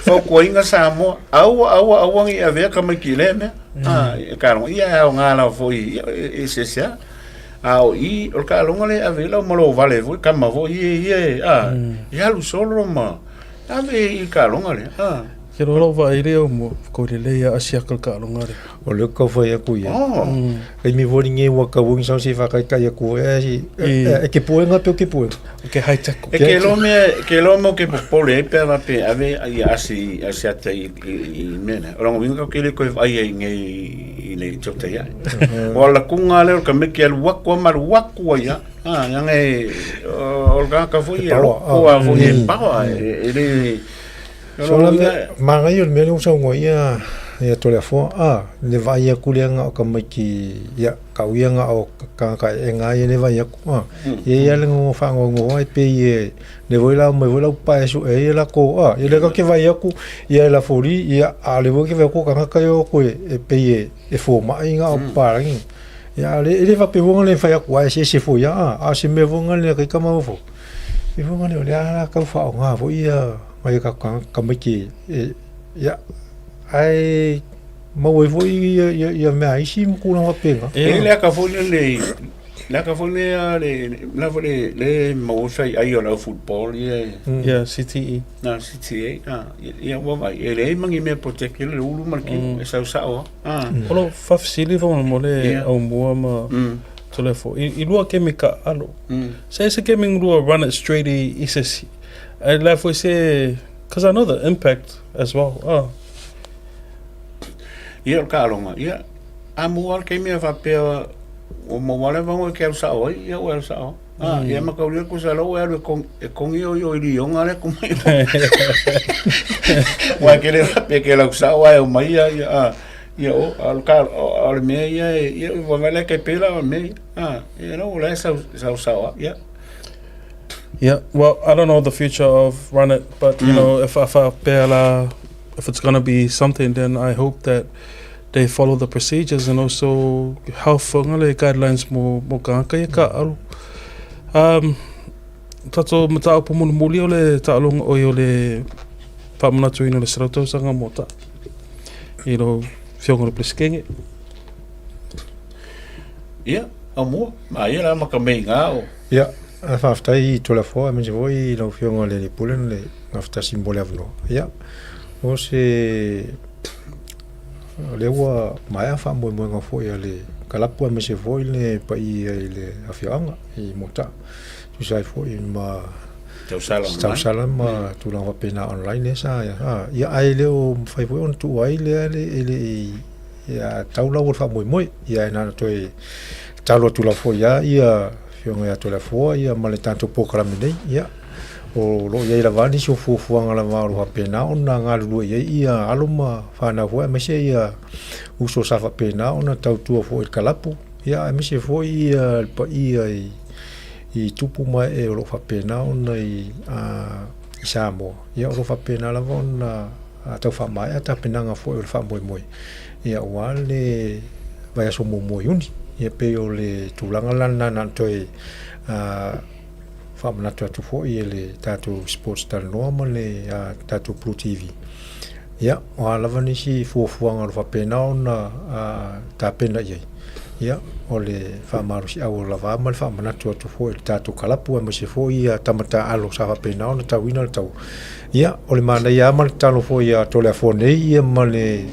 fautuaina Samoa, aua aua aua ngi avea tamaiti i lea mea. Ah, e taaloga ia e aoga lava foi i se se a. A o i o le taaloga lea e ave ai lau ma lou vale foi tama foi ia ia e a e alu solo ma ave i le taaloga lea. Ah. Ke loa lau vaai lea o mua, ko lelei a asiaka le taaloga lea. O lea kau whai aku ia. Oh. Kei mi vori nge ua kau ungi sau si whakaikai aku e si e ke puenga pe o ke puenga. Ke high tech. E ke lo me ke lo mo ke popole e pe va pe ave i asi asi ata i i mena. O longo winga ke le ko ai ai nge i le chota ia. O la kunga le ka me ke alu waku ma lu waku ia. Ah yang e o ka ka foi e ko a foi e pa e le So la mea, manaia o le mea lea ua saunoa ai ia, ia Toleafoa, a, le vaai atu lea na o tamaiti, ia, kau ia na o tagata e na ia le vaai atu, a, ia ia le nono faanoanoa e pei e, le foi la omai foi lau pae e sue ai e latou, a, ia lea tatou te vaai atu, ia e lafoli, ia, a o lea foi e te vaai atu o tagata ia o atu e, e pei e, e fomai na o papalagi. Ia, a le, e le faapea foi na le fai atu, a eseese foi lava, a, a o se mea foi lena a taitama fou. I runga nei o le a la kau whaonga foi ia mai ka tamaiti e ia ae mau ai foi ia ia ia mea isi ma tulaga faapena. E le aka foi le le le aka foi le a le la foi le le mau sai ai o lau football ia. Yeah, CTE. Na CTE ah ia ua vai e le mangi mea protect le ulu ma le kino e sau sao ah. O lo faafesili faamolemole Aumua ma Toleafoa i lua kemi kaalo. Se se kemi lua run it straight i, i se isi. Ai la foi se cause I know the impact as well. Oh. Ia o le taaloga, ia, a maua le taimi a faapea ua maua le avanoa e te alu sao ai, ia ua alu sao. Ah, ia ma kaulia ku sa lau e alu e kong e kongi o i lionga le ku mai. Wa ke le pe ke lau sa wa e o mai ia ia ah ia o al ka o le mea ia e ia wa vale ke pela o me ah ia no la sa sa sa wa ia. Yeah, well, I don't know the future of Run It, but you know, if if I if it's gonna be something, then I hope that they follow the procedures and also health whangale guidelines mo mo kāka ia ka alu. Um, tato mataupu mulimuli o le taaloga oi o le faamanatuina o le selau tausaga mo ta i lau Afioga i le Peresetene. Ia, aumua, ma ia la ma ka meinga o. Ia, faafetai i Toleafoa aemaise foi i lau Afioga i le Alii Pule na le gafatasi mo le avanoa. Ia, o se O lea ua maea faamoemoega foi a le kalapu aemaise foi le paia i le afioaga i Moata'a e tusa ai foi ma Tausala online. Tausala ma tulaga faapena online lea sa ia ae le o mafai foi ona tuu ai lea le e le i ia tau lau o le faamoemoe ia e na ona toe talo atu lava foi lava ia Afioga ia Toleafoa ia ma le tatou polokalame nei ia O lo o i ai lava nisi o fuafuaga lava o lo o faapena ona galulue i ai ia alo ma fanau foi aemaise ia uso sa faapena ona tautua foi i le kalapu, ia aemaise foi ia le paia i i tupu ma ee o lo o faapena ona i i Samoa, ia o lo o faapena lava ona tau faamaea tapenaga foi o le faamoemoe, ia aua le vaiaso muamua o Iuni. Ia pei o le tulaga la lena na ona toe Faamanatu atu foi e le tatou Sports Talanoa ma le tatou Blue TV. Ia, o a lava nisi fuafuaga o lo o faapena ona tapena i ai, ia, o le faamalosiau lava ma le faamanatu atu foi i le tatou kalapu aemaise foi ia tama taaalo sa faapena ona tauina le taua. Ia, o le manaia lava ma le tatalo foi ia Toleafoa nei ia ma le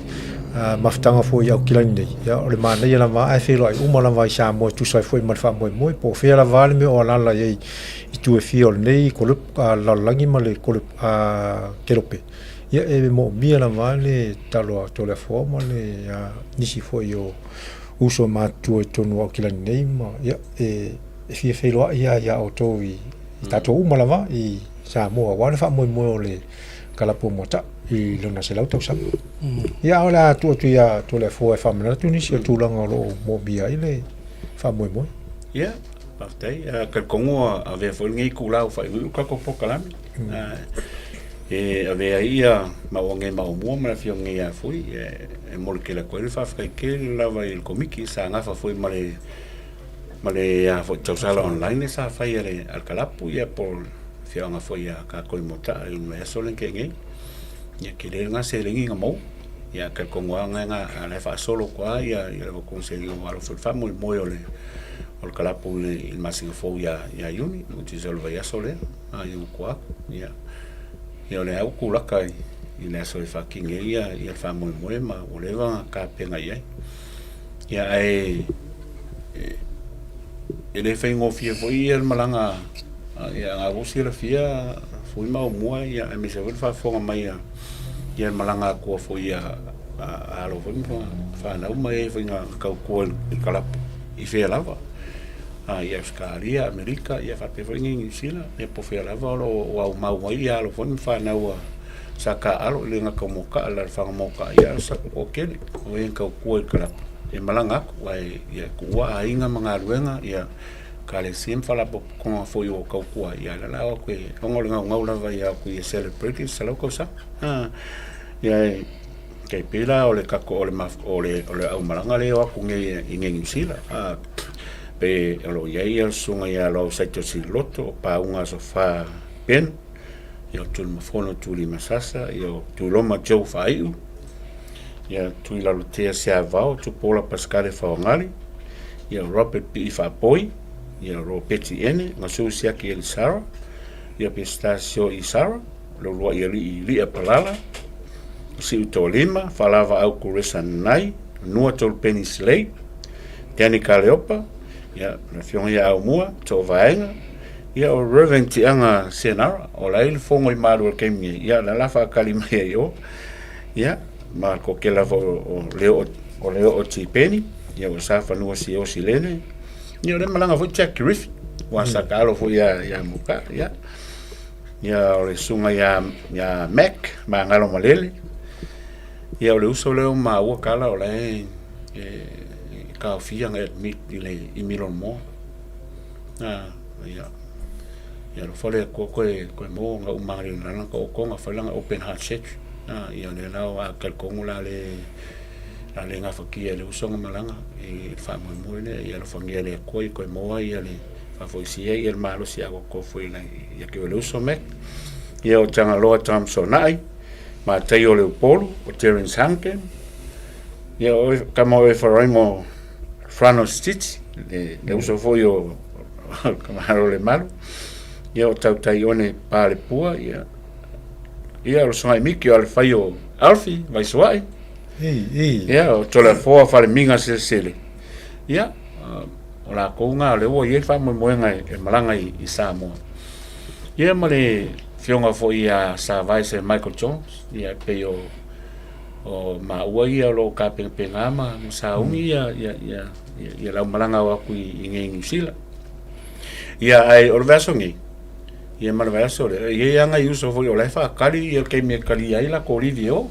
mafutaga foi i Aukilani nei, ia o le manaia lava ae feiloai uma lava i Samoa e tusa ai foi ma le faamoemoe, po o fea lava le mea o alaala i ai i itu e fia o lenei lalolagi ma le kelope. Ia e moomia lava le tatalo a Toleafoa ma le nisi foi o uso matutua i totonu o Aukilani nei ma ia e fia feiloai lava ia outou i tatou uma lava i Samoa aua le faamoemoe o le kalapu o Moata'a i lona 100 tausaga. Ia a o le a tuu atu ia Toleafoa e faamanatu nisi o tulaga o lo o moomia ai le faamoemoe. Ia, faafetai. Talitonu ua avea foi lenei itula ua faaiuiu le tatou polokalame. E avea ai ia maua nei maomua ma le afioga nei ia Fui, e momoli tele atu ai le faafetai tele lava i le Komiti sa nafa foi ma le ma le a foi tausala online sa fai a le a le kalapu ia po o le afioaga foi a tatou i Moata'a i le vaiaso lea na tea nei. Ia tele lena seleni na maua. Ia talitonu lava na a la e faasolo atu lava ia le avatuina o seleni aua foi le faamoemoe o le o le kalapu i le i le masina fou ia ia Iuni, which is o le vaiaso lea a i ona tua atu. Ia ia o lea ua tulaka i i le aso e faatino ai ia le faamoemoe ma ua leva ona tapena i ai. Ia ae e le faigofie foi ia le malaga ia a ua silafia foi ma aumua ia aemaise foi le faafofoga mai a ia le malaga atua foi a alo foi ma fanau ma e foi na tautua i le kalapu i fea lava i Ausetalia, Amerika ia faapea foi Niu Sila ia po o fea lava o lo o aumau ai ia alo foi ma fanau a sa taaalo i le gata o Moka'a, le alafaga o Moka'a, ia o sa toatele o e na tautua i le kalapu e malaga atu, ae ia tuua aiga ma galuega, ia ekalesia ma faalapotopotoga foi o tautua ai, ia o lea la o atu e, ona o le naunau lava ia o atu ia celebrate le 100 tausaga. Ia e tai pei la o le tatou o le o le o le aumalaga lea e o atu nei i Niu Sila, pe o lo o i ai le susuga ia Loau Saito Siloto, o Pauga Asofa Ben, ia o Tulimafono Tulimasasa, ia o Tuiloma Joe Faaiu, ia Tuilalotea Siavao, Tupuola Pascale Faogali, ia Robert Pii Faapoi, ia Ropeti Ene, Gasu Siaki Elisara, ia Pistasio Isara, Leuluai Alii Lia Palala, Siu Tolima, Falavaau Kuresa Nai, Nua Tolupeni Slade, Danny Kaleopa, ia, le Afioga ia Aumua, Toovaega, Ia, o Reverend Tiaga Senara, o la e i le fono i Malu i le taimi nei, ia, o la e faatali mai ai i o. Ia, ma le kokela foi o Leo, o Leo o Tipeni, ia o Safanua Siaosi Lene, ia o lea e malaga foi Jack Griffey. Ua sa alo foi ia ia Muka, ia. Ia o le susuga ia ia Mac, Magalo Malele. Ia o le uso lea o maua kala o la e e taofia na admit i le i Middlemore. Ah, ia. Ia alofa le Atua koe koe maua ona uma le lana ka okonga fai lana open heart surgery. Ah, ia lea la a talitonu la le la le gafatia e le uso ona malaga i le faamoemoe lea. Ia alofagia e le Atua ia toe maua ia le faafoisia ia le malosi atoatoa foi ia te oe le uso Mac. Ia o Tagaloa Thompson-ai, Mataio o Leupolu, o Terence Hunkin, ia o tama o Efaraimo Franos Titi, le, le uso foi o Kamalo le Malu, ia o Tautai One Palepua, ia ia o le Susuga Miki o Alefai o Alfie Vaisoa'i, ia o Toleafoa Falemiga Selesele, ia o lakou na lea ua i ai le faamoemoega e malaga i Samoa. Ia ma le afioga foi ia Sir Vice Michael Jones, ia e pei o o maua ia o lo o tapenapena ma sauni ia ia ia ia lau malaga o atu i nei Niu Sila. Ia ae o le vaiaso nei, ia ma le vaiaso lea, e i ai lava nai uso foi o la e faatali ia le taimi e talia ai latou livi e o.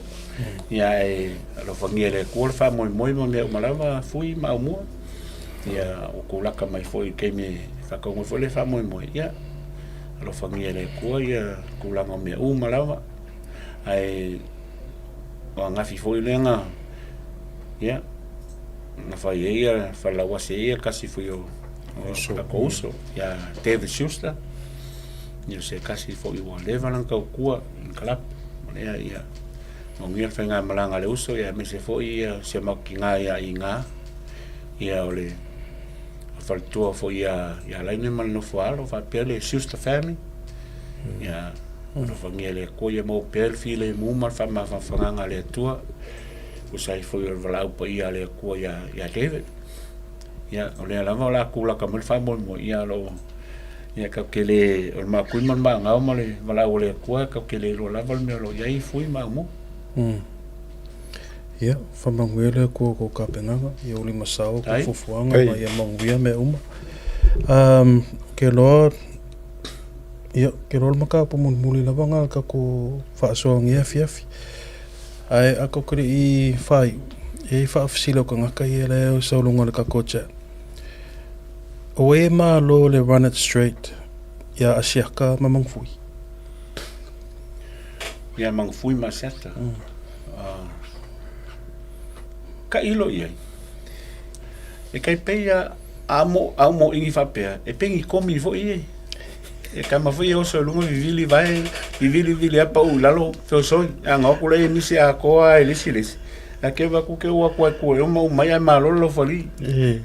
Ia ae alofagia e le Atua le faamoemoe ma mea uma lava, Fui ma Aumua. Ia ua tulaka mai foi i le taimi e faatau ai foi le faamoemoe, ia alofagia e le Atua ia tulaga o mea uma lava. Ae o ananafi foi lea na ia na fai ai ia falelauasi ai ia tasi foi o tatou uso ia David Schuster ia se tasi foi ua leva lana tautua i le kalapu lea ia manuia le faigamalaga a le uso ia aemaise foi ia si o matou tina ia Iga ia o le faletua foi ia ia Laine ma le nofo a alo faapea le Schuster family ia alofagia e le Atua ia maua pea le filemu ma le faamafanafanaga a le Atua tusa ai foi o le valaau paia a le Atua ia ia David. Ia o lea lava o le a tulaka mai le faamoemoe ia o lo o ia tatou te le o le maakui ma le maagao ma le valaau a le Atua tatou te le iloa lava le mea o lo o i ai Fui ma Aumua. Ia, faamanuia le Atua i kou tapenaga, ia uli masao kou fuafuaga ma ia manuia mea uma. Um, ke loa, ia, ke loa le mataupu mulimuli lava na le tatou faasoa nei afiafi. Ae a tatou te le i faaiu, e i ai faafesili o tagata ia la e sau i luga o le tatou chat. O ai e malo le run it straight ia Asiata ma Magafui? Ia Magafui ma Asiata. Tailo i ai. E kai pei a amo au mo ingi faapea, e pei ni komi foi e. E kama foi e oso i luga vivili vae, vivili vili a pau i lalo, feosoi. A nga oku lea e nisi a koa e lisi lisi. A ke wa ku ke ua kua kua e uma umai ai malo lo fali.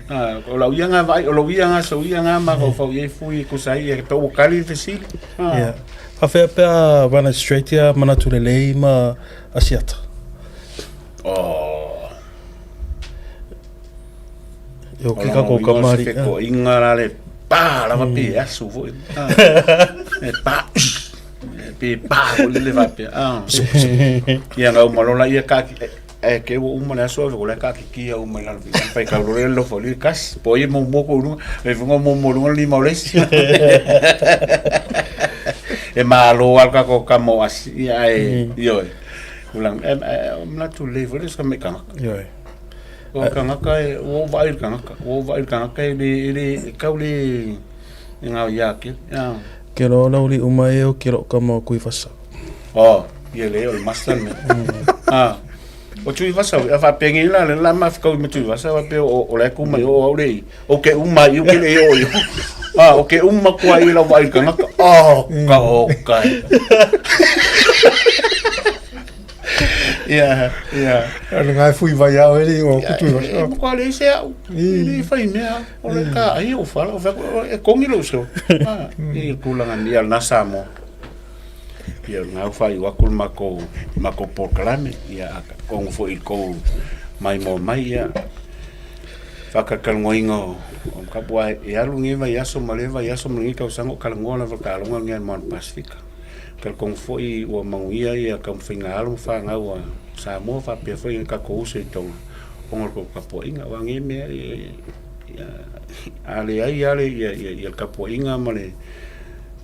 A o lau ia nga vai, o lau ia nga so ia nga ma kau fau ia fui kusai e pe kali fesili. Yeah. Faafetai pe a run it straight ia manatu lelei ma Asiata. Oh. E o ki kako ka mari. Ko inga la le pa lava pe asu foi. E pa. E pe pa ko le va pe. Ah. Ia ngau malola ia ka e ke ua uma le aso ave ko le ka ki ki au mai lalo fi pai ka lore lo fo li kas po ye mo mo ko lunga e funga mo mo lunga li maulesi e malo al ka ko ka mo asi ia e ioe ulang e manatu lelei foi le sa me kangaka ioe o kangaka e ua ou vaai i le kangaka ua ou vaai i le kangaka e le e le e kau le e ngao ia ke ia Ke loa lau li uma e o ke loo ka mo kui fasa. Oh, ia le o le master me. Ah. O tui vasa, a fa pengi la le la ma kau me tui vasa wa pe o o le ku mai o au le. O ke uma i o ke le o i. Ah, o ke uma kua i la vai ka ngaka. Oh, ka o ka. Ia, ia. Ana ngai fui vai au e o ku tui vasa. E ko le se au. E fai mea o le ka ai o fala o fa e kongi lo so. Ah, i tulaga ni al na Samoa. Ia ngau whai o aku le makou, makou polokalame, ia a kongo foi i kou mai mo mai, ia whakakalongoinga o, o mkapu ai e alu nge vai aso ma le vai aso ma le nge tausaga o kalongoa lava ka alonga nge al Moana Pasifika. Kala kongo foi ua manuia ia taumafaiga alo ma fanau a Samoa faapea foi nge kakou uso i Tonga ona o le kou tapuaiga. Aua nge mea e, Ia, a leai lava le, ia, ia, ia le tapuaiga ma le,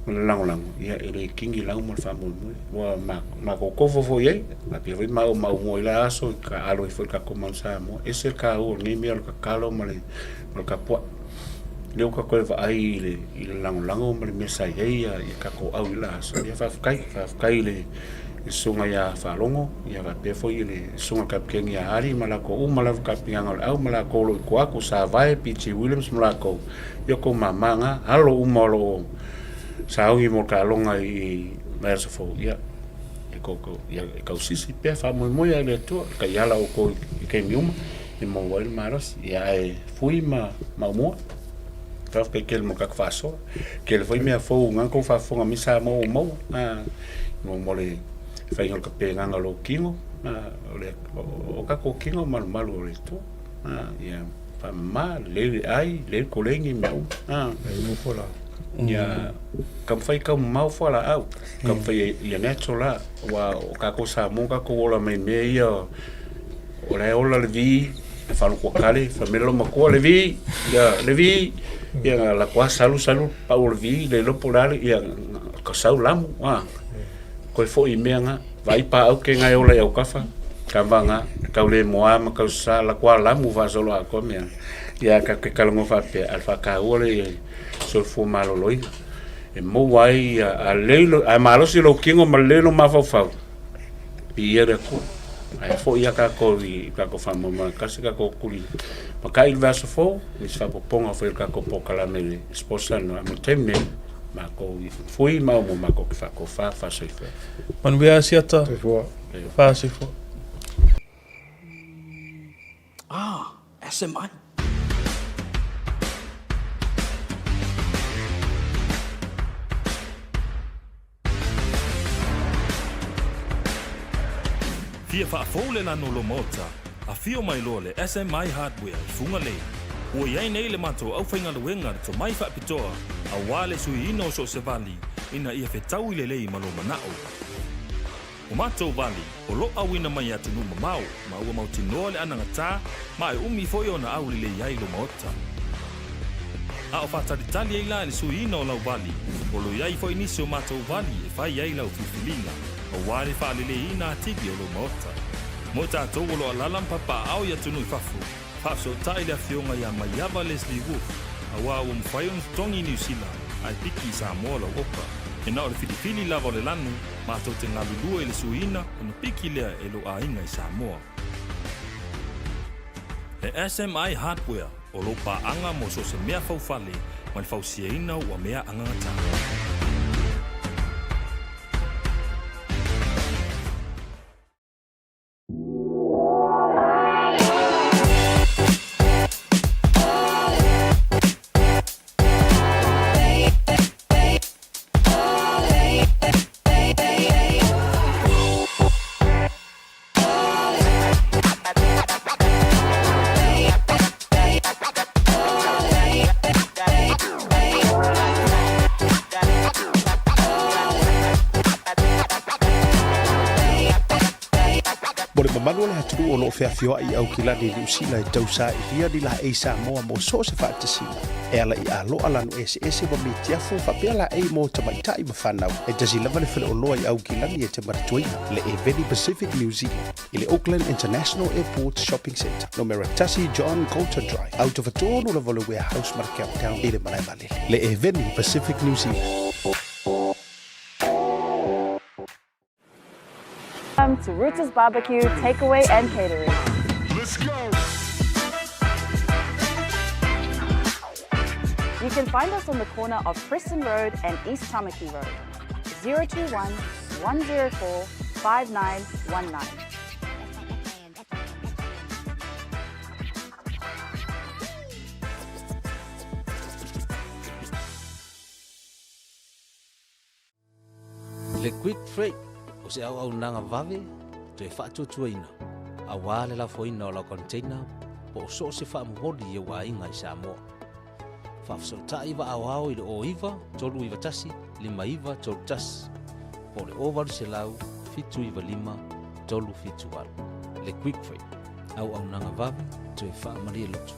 ma le lagolago, ia e le kini lau ma le faamoemoe. Ua matou kofo foi i ai, faapea foi maua ma aumua i la aso i taaalo ai foi le tatou Manu Samoa. E ese le taua o lenei mea o le tatalo ma le, ma le tapuai. Lea ua tatou toe vaai i le, i le lagolago ma le mea sa i ai ia, ia tatou au i la aso. Ia faafetai, faafetai i le susuga ia Faalogo, ia faapea foi i le susuga i le Kapiteni ia Ali ma latou uma lava Kapitenaga o le Au ma latou o lo o i tua atu, Savae, PG Williams ma latou, ia o tou mama na, alo uma o lo o sauni mo le taaloga i vaiaso fou, ia, e koukou, ia e tausisi pea, faamoemoe lava i le Atua, e taiala outou i taimi uma e maua ai le malosi. Ia ae fui ma maumua. Faafetai tele mo le tatou faasoa. Tele foi mea fou na tou faafofoga mai Samoa ua maua, a, mo le faiga o le tapenaga o lou tino, a, o le, o tatou tino malumalu o le Atua. A, ia faamama, lelei le ai, lelei le koleni ma mea uma. A. Ia taumafai tau mamao fualaau, taumafai ia natural la, aua o tatou Samoa tatou ola mai mea ia o la e ola le vi, e faalukuatale, fai mai le loomatua, le vi, ia le vi, ia na latou lava salu salu pau o le vi, le iloa po o le a le, ia ka sau lamu, a, toe foi i mea na, vaai paau ke na e ola i autafa, kava na, tau le moa ma tau sasa, latou lava lamu faasoloatoa mea na. Ia tatou te talanoa faapea, a o le faataua lea i soifua maloloina e maua ai a lelei a malosi lou tino ma lelei lou mafaufau, viia le Atua. Ae foi lava tatou i tatou faamoemoe tasi tatou tuli matai i le vaiaso fou, nisi faaopoopoga foi o le tatou polokalame i le Sports Talanoa. Ae mo le taimi nei, matou i Fui ma Aumua matou te faatofa faasoifua. Manuia Asiata. Soifua. Faasoifua. Ah, SMI. Fia faafou le lanu o lou maota, afio mai loa le SMI Hardware i Fugalei. Ua i ai nei le matou aufaigaluega le tomai faapitoa aua le suiina o so o se vali ina ia fetaui lelei ma lou manao. O matou vali, o lo auina mai i atunuu mamao, ma ua mautinoa le anagatā, ma e umi foi ona aulelei ai lo maota. A o faatalitali ai la i le suiina o lau vali, o lo i ai foi nisi o matou vali e fai ai lau filifiliga, aua le faaleleiina atili o lou maota. Mo i tatou o lo alala ma papaaao i atunuu i fafo, faafesootai le afioga ia Maiava Leslie Wolfe, aua ua mafai ona totogi i Niu Sila, ae piki i Samoa lau oka. E na o le filifili lava o le lanu, matou te galulue i le suiina ona piki lea e lou aiga i Samoa. E SMI Hardware, o lou paaga mo so o se mea faufale ma le fausiaina ua mea agagatā. Mo le mamalu o le atunuu o lo o feafioai i Aukilani i Niu Sila e tausailia ni laei Samoa mo so o se faatasiga e ala i aloa lanu eseese ma mitiafu faapea laei mo tamaitai ma fanau. E tasi lava le faleoloa i Aukilani e te manatuaina, le Eveni Pacific New Zealand i le Auckland International Airport Shopping Centre, numera 1 John Coulter Drive, autafa tonu lava o le Warehouse ma le Countdown i le malae vaalele. Le Eveni Pacific New Zealand. Welcome to Rooters Barbecue Takeaway and Catering. Let's go! You can find us on the corner of Preston Road and East Tamaki Road. 021 104 5919. Le Quick Freight o se auaunaga vave toe faatuatuaina aua le lafoina o lau container po o so o se faamomoli i ou aiga i Samoa. Faafesootai vaaoao i le 09 391 5931 po o le 0800 795 378. Le Quick Freight, auaunaga vave toe faamalie loto.